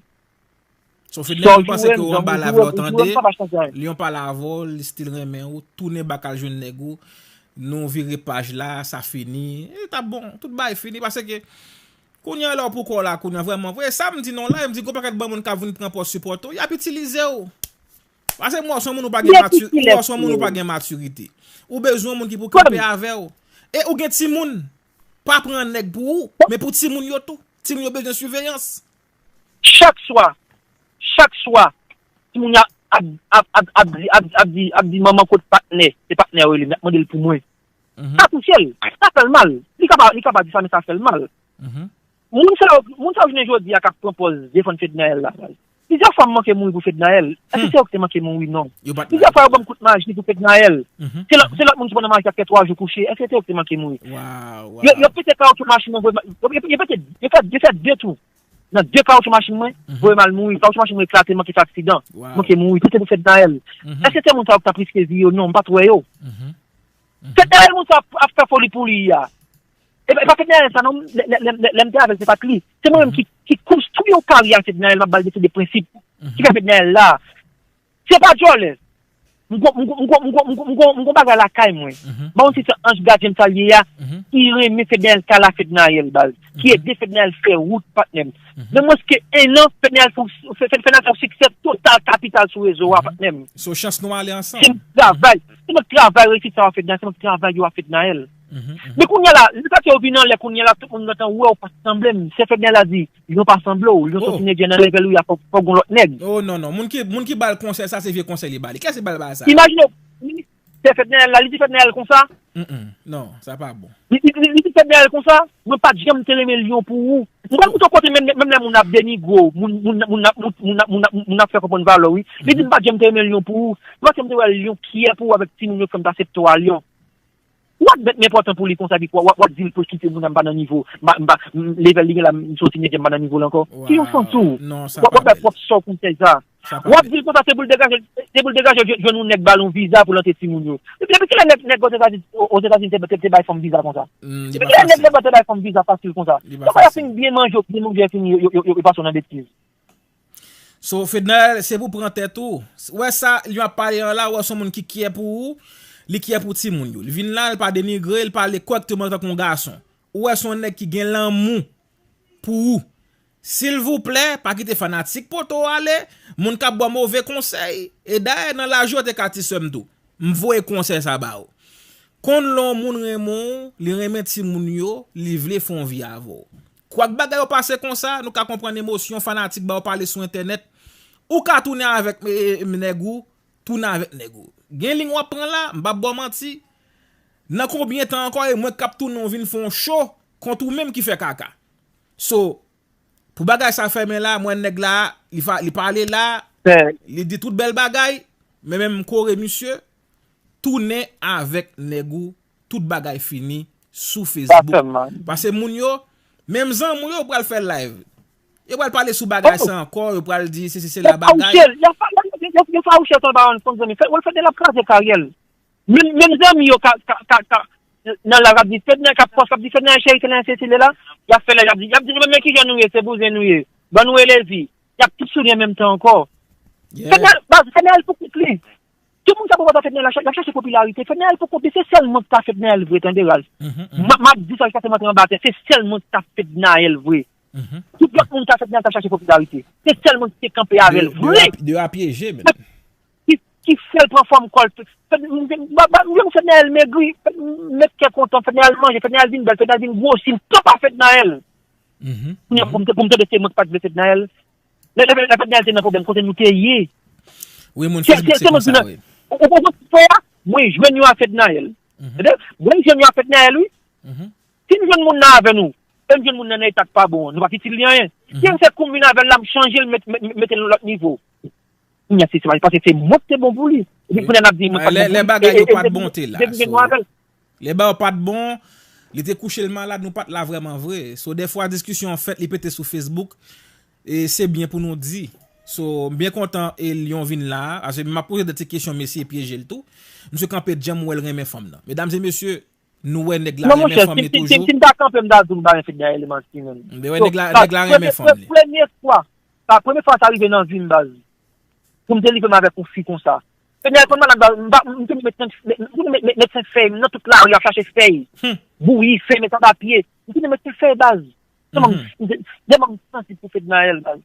So, Fednaelle, m panse ke w anba live la, w tande, Lyon pale avè w, li still renmen w, tounen bak al jwenn nèg ou, nou vire paj la, sa fini, e t ap bon, tout bagay fini, paske kounye a lè w pou kò w la, kounye a vrèman, vre, sa m di non la, e m di gon pakèt bann moun k ap vin pran pòz sipòte w, y ap itilize w. Paske m wè w se yon moun ou pa gen mati-, m wè w se yon moun ou pa gen matirite. Ou bezwen yon moun ki pou kanpe avè w. E ou gen timoun, pa pran nèg pou ou, men pou timoun yo tou. Timoun yo bezwen siveyans. Chak swa, chak swa, timoun yo ap, ap, ap, ap, ap di, ap, ap di, ap di, "Manman, kot patnè?" Se patnè yo rele m, y ap mande l pou mwen. Mhm. Sa touche l, sa fè l mal. Li ka pa, li ka pa di sa, men sa fè l mal. Mhm. Moun sa yo, moun sa yo jounen jodi a k ap pran pòz defann Fednaelle la, baz. Plizyè fwa m manke mouri pou Fednaelle. Èske se yo ki te manke mouri? Non. Plizyè fwa yo ban m kout maji pou Fednaelle. Mhm. Se lòt, se lòt moun ki pran nan maji ap fè twa jou kouche. Èske se yo ki te manke mouri? Yo, yo pete kawoutchou machin mwen, yo, yo, yo pete, yo fè, yo fè de tou. Nan de kawoutchou machin mwen, voye m al mouri. Kawoutchou machin mwen eklate, manke fè aksidan. Manke mouri. Tout se pou Fednaelle. Mhm. Èske se moun sa yo ki t ap riske vi yo? Non, m pa t wè yo. Mhm. Fednaelle, moun sa ap, ap fè foli pou li a. E pa, e pa Fednaelle sa non, lè, lè, lè, lè, lè m te avè l, se pa t li. Se mwen menm ki, ki konstwi yon karyè ak Fednaelle, m ap ba l leson de prensip. Mhm. Ki fè Fednaelle la. Se pa djòlè. M gon, m gon, m gon, m gon, m gon, m gon, m gon bagay lakay mwen. Mhm. M pa konn si se anj gadyen m sa l ye a, ki renmen Fednaelle, kal a Fednaelle, baz. Ki ede Fednaelle fè wout, patnè m. Mhm. Nan mwens ke en an, Fednaelle fè, fè, fè, Fednaelle fè yon siksè total kapital sou rezo a, patnè m. So, chans nou ale ansanm. Se mwen k travay. Se mwen k travay reyisit sa w ap fè Fednaelle, se mwen k travay yo ap fè Fednaelle. Mhm, mhm. Men kounye a la, lè sa yo vin anlè, kounye a la, tout moun gentan wè w pa t sanble m. Se Fednaelle la di, "Lyon pa sanble w, Lyon se yon tinedjè nan level ou ye a, fò, fò gon lòt nèg." Oh, non, non. Moun ki, moun ki ba l konsèy sa, se vye konsèy li ba li. Kiyès ki ba l bagay sa? Imajine w, se Fednaelle la, li di Fednaelle konsa. Mm, mm. Non, sa pa bon. Li, li, li, li di Fednaelle konsa, "Mwen pa t janm te renmen Lyon pou ou." Mwen, mwen kote w kote menm, menm lè moun ap denigre w, moun, moun, moun ap, moun, moun ap, moun ap, moun ap fè konprann valè w, wi. Li di, "M pa t janm te renmen Lyon pou ou. Paske m te wè Lyon kyè pou ou avèk timoun yo k fè m t aksepte w a Lyon." W ap mèt m enpòtan pou li konsa, epi w ap, w ap di l pou l kite moun nan, m pa nan nivo, m pa, m pa, m, level li gen la, m soti nèg, m pa nan nivo l ankò. Ki yon sans ou? W ap, w ap bay pwòp sè w konsèy sa. W ap di l konsa, se pou l degaje, se pou l degaje, jwenn, jwenn yon nèg ba l yon viza pou l antre timoun yo. Depi, depi kilè nèg, nèg Ozetazini, Ozetazini te, te, te bay fanm viza konsa? Depi kilè nèg, nèg te bay fanm viza fasil konsa? Yo pa fin byen manje, byen manje, fini, yo, yo, yo, yo pase w nan betiz. So, Fednaelle, se pou pran tèt ou. Ou wè sa, li ap pale an la, ou wè se yon moun ki kyè pou ou, li kyè pou timoun yo. Li vin la, li pa denigre, li pale kòrèkteman tankou yon gason. Ou wè se yon nèg ki gen lanmou pou ou. Silvouplè, pa kite fanatik pote w ale, moun k ap ba w move konsèy. E dayè, nan laj ou, te ka ti sè m tou. M voye konsèy sa ba ou. Konn lè yon moun renmen w, li renmen timoun yo, li vle fè yon vi avè w. Kwak bagay yo pase konsa, nou ka konprann emosyon fanatik ba yo pale sou entènèt. Ou ka tounen avèk e, e, nèg ou, tounen avèk nèg ou. Gen liy w ap pran la, m p ap ba w manti. Nan konbyen tan ankò e mwen k ap tounen w vin fè yon cho kont ou menm ki fè kaka? So, pou bagay sa fèmen la, mwen nèg la, li, fa, li pale la, li di tout bèl bagay, men menm m kore misye, tounen avèk nèg ou, tout bagay fini sou Facebook. Pase moun yo, menm zanmi w yo pral fè live. Yo pral pale sou bagay sa ankò, yo pral di sesi sela bagay. Yo fawouche Tòl Baron konn zanmi. Fè, w fè de l ap kraze karyè l. Menm, menm zanmi yo ka, ka, ka, ka, nan la, k ap di Fedna, k ap pòs, k ap di Fedna cheri, Fedna sesi lela, y ap fè la, y ap di, y ap di nou menm men kijan nou ye, se bouzen nou ye. Ban nou rele vi. Y ap tout souri an menm tan ankò. Fedna, baz, Fedna al pou kont li. Tout moun sa poko ta Fedna la, y ap chache popilarite. Fedna al pou kont li, se sèl moun ki ta Fedna vre, tande raz. M ap di sa jiskaske m antre anba tè, se sèl moun ki ta Fedna vre. Tout lòt moun ta Fedna ta chache popilarite. Se sèl moun ki te kanpe avè l vre. Deyo a pyeje menm. Ki, ki fè l pran fòm kò l. Fedna, m, m, m, m, Fedna al megri, met kè kontan, Fedna al manje, Fedna al vin bèl, Fedna al vin gwosi, m kanpe a Fedna. Kounye a pou m te, pou m te de se mwen ki pa t vle Fedna. Lè, lè, lè Fedna te nan pwoblèm, kote nou te ye? Wi, moun Facebook se konsa, wi. Ou konprann sa, mwen jwenn yo a Fedna. Tande? Mwen jwenn yo a Fedna, wi. Si m jwenn moun nan avè nou, e m jwenn moun nan nan eta k pa bon an, nou p ap itil li anyen. Si m fè kou m vin avè l la, m chanje l, met, met, mete l nan lòt nivo. Kounye a se, se pa, paske se mwen ki te bon pou li. Epi kounye a n ap di mwen pa t bon pou li. Lè bagay yo pa t bon, te la. Depi m jwenn yo avè l. Lè bagay yo pa t bon, li te kouche l malad, nou pa t la vrèman vre. So, dèfwa, diskisyon an fèt, li pete sou Facebook. E se byen pou nou di. So, m byen kontan e Lyon vin la. Paske m ap poze de ti kesyon, mesye pyeje l tou. Misye kanpe djanm, ou wè l renmen fanm nan. Medam e mesye, nou wè nèg la renmen fanm li toujou. Si m ta kanpe, m ta di w m pa renmen Fedna eleman si menm. Men wè nèg la, nèg la renmen fanm li. Premye fwa, sa premye fwa sa rive nan vi m, baz. Pou m delivre m avèk yon fi konsa. Fedna konn malad, baz, m pa, m te met, met, met, met, met, met medsen fèy nan tout lari ap chache fèy. Bouyi, fèy, met anba pye. M te met medsen fèy, baz. Kòman m, m te, kòman m santi pou Fedna, baz.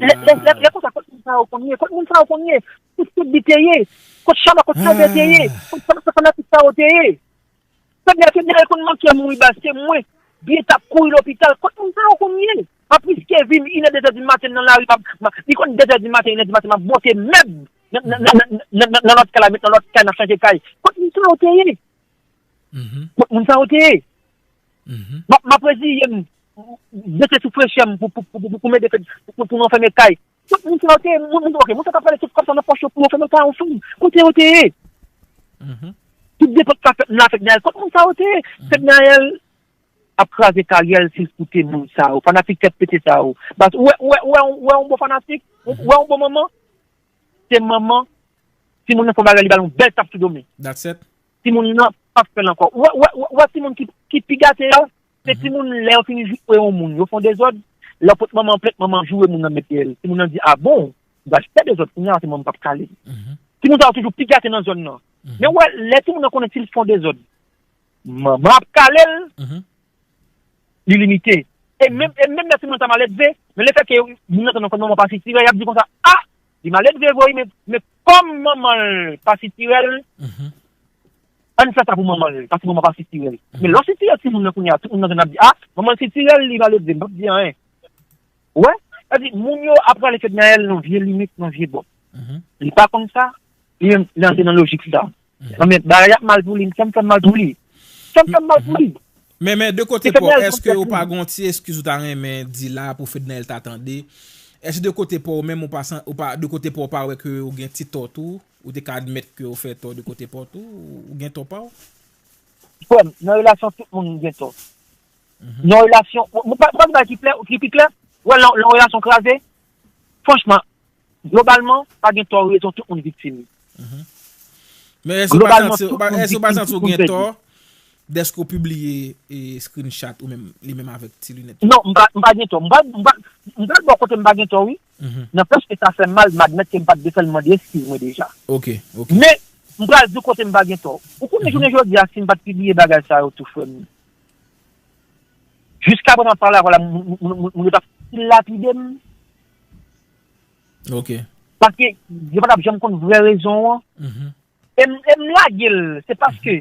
Lè, lè, lè, lè konsa, kot moun sa yo konn ye? Kot moun sa yo konn ye? Kot, kot li te ye? Kot Chama, kot Flavè te ye? Kot, kot, kot fanatik sa yo te ye? Fedna, Fedna, yo konn manke mouri, baz, se mwen. Byen t ap kouri lopital. Kot moun sa yo konn ye? M ap riske vi m, inè, dezè di maten nan lari, m ap, m ap, li konn dezè di maten, inè di maten, m ap monte mèb nan, nan, nan, nan, nan, nan lòt kay la, met nan lòt kay, n ap chanje kay. Kot moun sa yo te ye? Kot moun sa yo te ye? M ap, m ap reziye m, jete sou frechè m pou, pou, pou, pou, pou m ede fè, pou, pou, pou nou fèmen kay. Tout moun sa yo te ye, moun, moun, ok, moun sa k ap pale tout kòb sa nan pòch yo pou yo fèmen kay yon fanm. Kote yo te ye? Tout depann k ap fèt m la, Fednaelle, kot moun sa yo te ye? Fednaelle ap kraze karyè l si l koute moun sa yo. Fanatik tèt pete sa yo. Baz, ou wè, ou wè, ou wè, ou wè yon bon fanatik? Ou wè yon bon manman? Se manman, timoun nan fè yon bagay, li ba l yon bèl tap sou do men. That's it. Timoun nan p ap fè l ankò. Ou wè, ou wè, ou wè, ou wè timoun ki, ki pi gate a, se timoun lè yo fin joure yon moun, yo fè yon dezòd, lè yo pot manman an plent, manman an joure moun nan met dèyè l. Timoun nan di, a bon, m pral fè dezòd kounye a, se manman m p ap kale m. Timoun sa yo toujou pi gate nan zòn nan. Men ou wè, lè timoun nan konnen si l fè yon dezòd, manman ap kale l, li limite. E menm, e menm lè timoun nan ta maledve, men lefètke moun nan tande kòm manman pa sitirè, y ap di konsa, a, li maledve vre wi, men, men kòm manman l pa sitirè l, ann fè sa pou manman l, paske manman pa sitirè l. Men lè w sitirè timoun nan kounye a, tout moun nan zòn nan ap di, a, manman l sitirè l, li maledve, m p ap di anyen. Ou wè? Sa di, moun yo ap rale Fednaelle nan vye limit, nan vye bò. Li pa konn sa, li menm, li antre nan lojik sa. Anben, bagay ap mal pou li, m fè m mal pou li. Fè m fè m mal pou li. Men, men, de kote pa w, èske ou pa gen yon ti eskiz ou ta renmen di la pou Fednaelle ta tande? Èske de kote pa w menm, ou pa san, ou pa, de kote pa w, ou pa wè ke ou gen ti tò tou? Ou te ka admèt ke ou fè tò de kote pa w tou? Ou gen tò pa w? Frè m, nan relasyon, tout moun gen tò. Nan relasyon, mwen pa, pa di bagay ki klè, ki pi klè, wè, nan, nan relasyon kraze, franchman, globalman, pa gen tò rezon, tout moun viktim. Men èske ou pa santi, ou pa, èske ou pa santi ou gen tò dèske ou pibliye e screenshot ou menm, li menm avèk ti linèt? Non, m pa, m pa gen tò. M pa, m pa, m pa bò kote m pa gen tò, wi. Nanpèske sa fè m mal, m admèt ke m pa t dwe fè l, m mande eskiz mwen deja. Ok, ok. Men, m pral di w kote m pa gen tò. Ou konnen jounen jodi a, si m pa t pibliye bagay sa yo tou, frè m, jiskaprezan m ap pale avè w la, moun, moun, moun, moun yo t ap lapide m. Ok. Paske yo pa t ap janm konn vrè rezon an. E m, e m lage l, se paske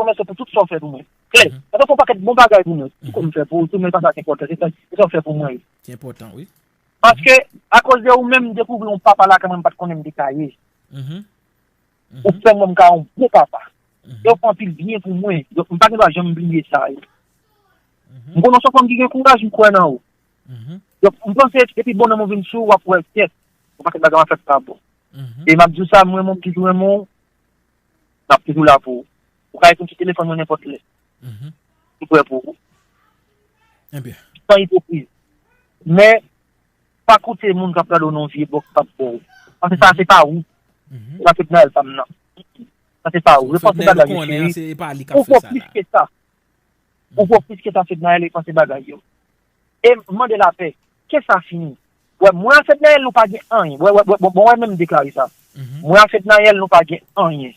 ap remèsye w pou tout sa w fè pou mwen. Klè. Paske w fè yon pakèt bon bagay pou mwen. Tout kòm fè pou ou, tout, men pa sa ki enpòtan, se sa, se sa w fè pou mwen. Ki enpòtan, wi. Paske, akoz de ou menm, m dekouvri yon papa lakay mwen, m pa t konnen m te ka ye. Ou fè mwen m ka yon bon papa. E w fè anpil byen pou mwen. Donk, m pa gen dwa janm bliye sa yo. M konnen w se yon fanm ki gen kouraj, m kwè nan ou. Donk, m panse, depi bon nan mwen vin sou ou, w ap wè kèt. Yon pakèt bagay w ap fè k pa bon. E m ap di w sa, m renmen w, m toujou renmen w. M ap toujou la pou ou. Ou ka ekri m sou telefòn mwen nenpòt lè. M prè pou ou. San ipokrizi. Men, pa koute moun k ap gade w nan yon vye bòks k ap ba w. Paske sa se pa ou. Se pa Fednaelle pa m nan. Sa se pa ou. Repanse bagay yo, cheri. Ou vo plis ke sa. Ou vo plis ke sa, Fednaelle, repanse bagay yo. E mande lapè. Ke sa fini. Wè, mwen a Fednaelle, nou pa gen anyen. Wè, wè, wè, bon, bon, wè, menm deklare sa. Mwen a Fednaelle, nou pa gen anyen.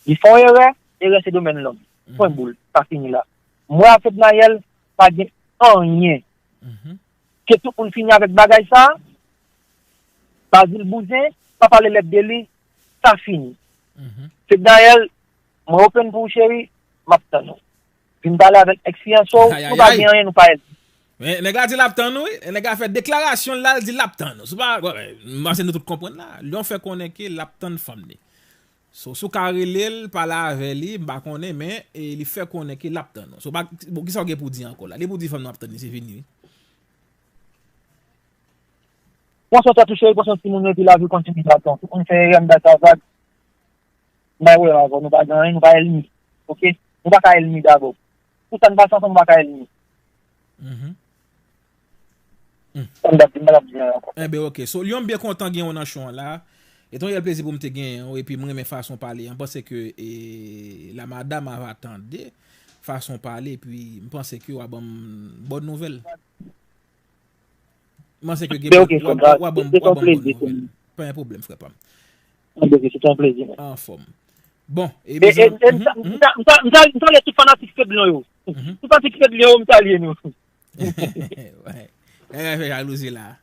Li fè yon erè, erè se domèn lòm. Pwen boul, sa fini la. Mwen a Fednaelle, pa gen anyen. Ke tout moun fini avèk bagay sa. Bazil Bouzen, pa pale lèd de li, sa fini. Fednaelle, mwen open pou ou, cheri, m ap tann ou. Vin pale avèk ex fiyanse w, nou pa gen anyen, nou pa ènmi. Men nèg la di l ap tann ou, wi. Nèg la fè deklarasyon l la, l di l ap tann ou. Se pa, m panse nou tout konprann la. Lyon fè konnen ke l ap tann fanm li. So, si w ka rele l, pale avè li, m pa konnen, men e, li fè konnen ke l ap tann ou. So, pa, bon, kisa w gen pou di ankò la? Li pou di fanm nan ap tann li, se fini, wi. Pran swen tèt ou cheri, pran swen timoun yo, epi lavi w kontinye. Baton, si moun fè erè, m bay sa vag. M bay pwoblèm avè w, nou pa gen anyen, nou pa ènmi. Oke? Nou pa ka ènmi dabò. Pou sa n pase ansanm, nou pa ka ènmi. Mhm. Sa m t ap di, m pa t ap di anyen ankò. Enben, oke. So, Lyon, m byen kontan gen w nan show an la. E te yon reyèl plezi pou m te genyen w, epi m renmen fason w pale an. M panse ke e, la madam ava tande fason w pale, epi m panse ke w a ban m bòn nouvèl. M panse ke gen Ben, bòn, oke, w a, frè, w a ban m, se w a yon ban m bòn plezi pou nouvèl. m. Pa gen pwoblèm, frè pa m. Anben, se yon plezi, man. Anfòm. Bon, e E, e, mezanmi, e, m sa- m sa- m sa- m salye tout fanatik Fedlion yo. Mhm. Tout fanatik Fedlion yo, m salye nou. Wè. E, fè jalouzi la.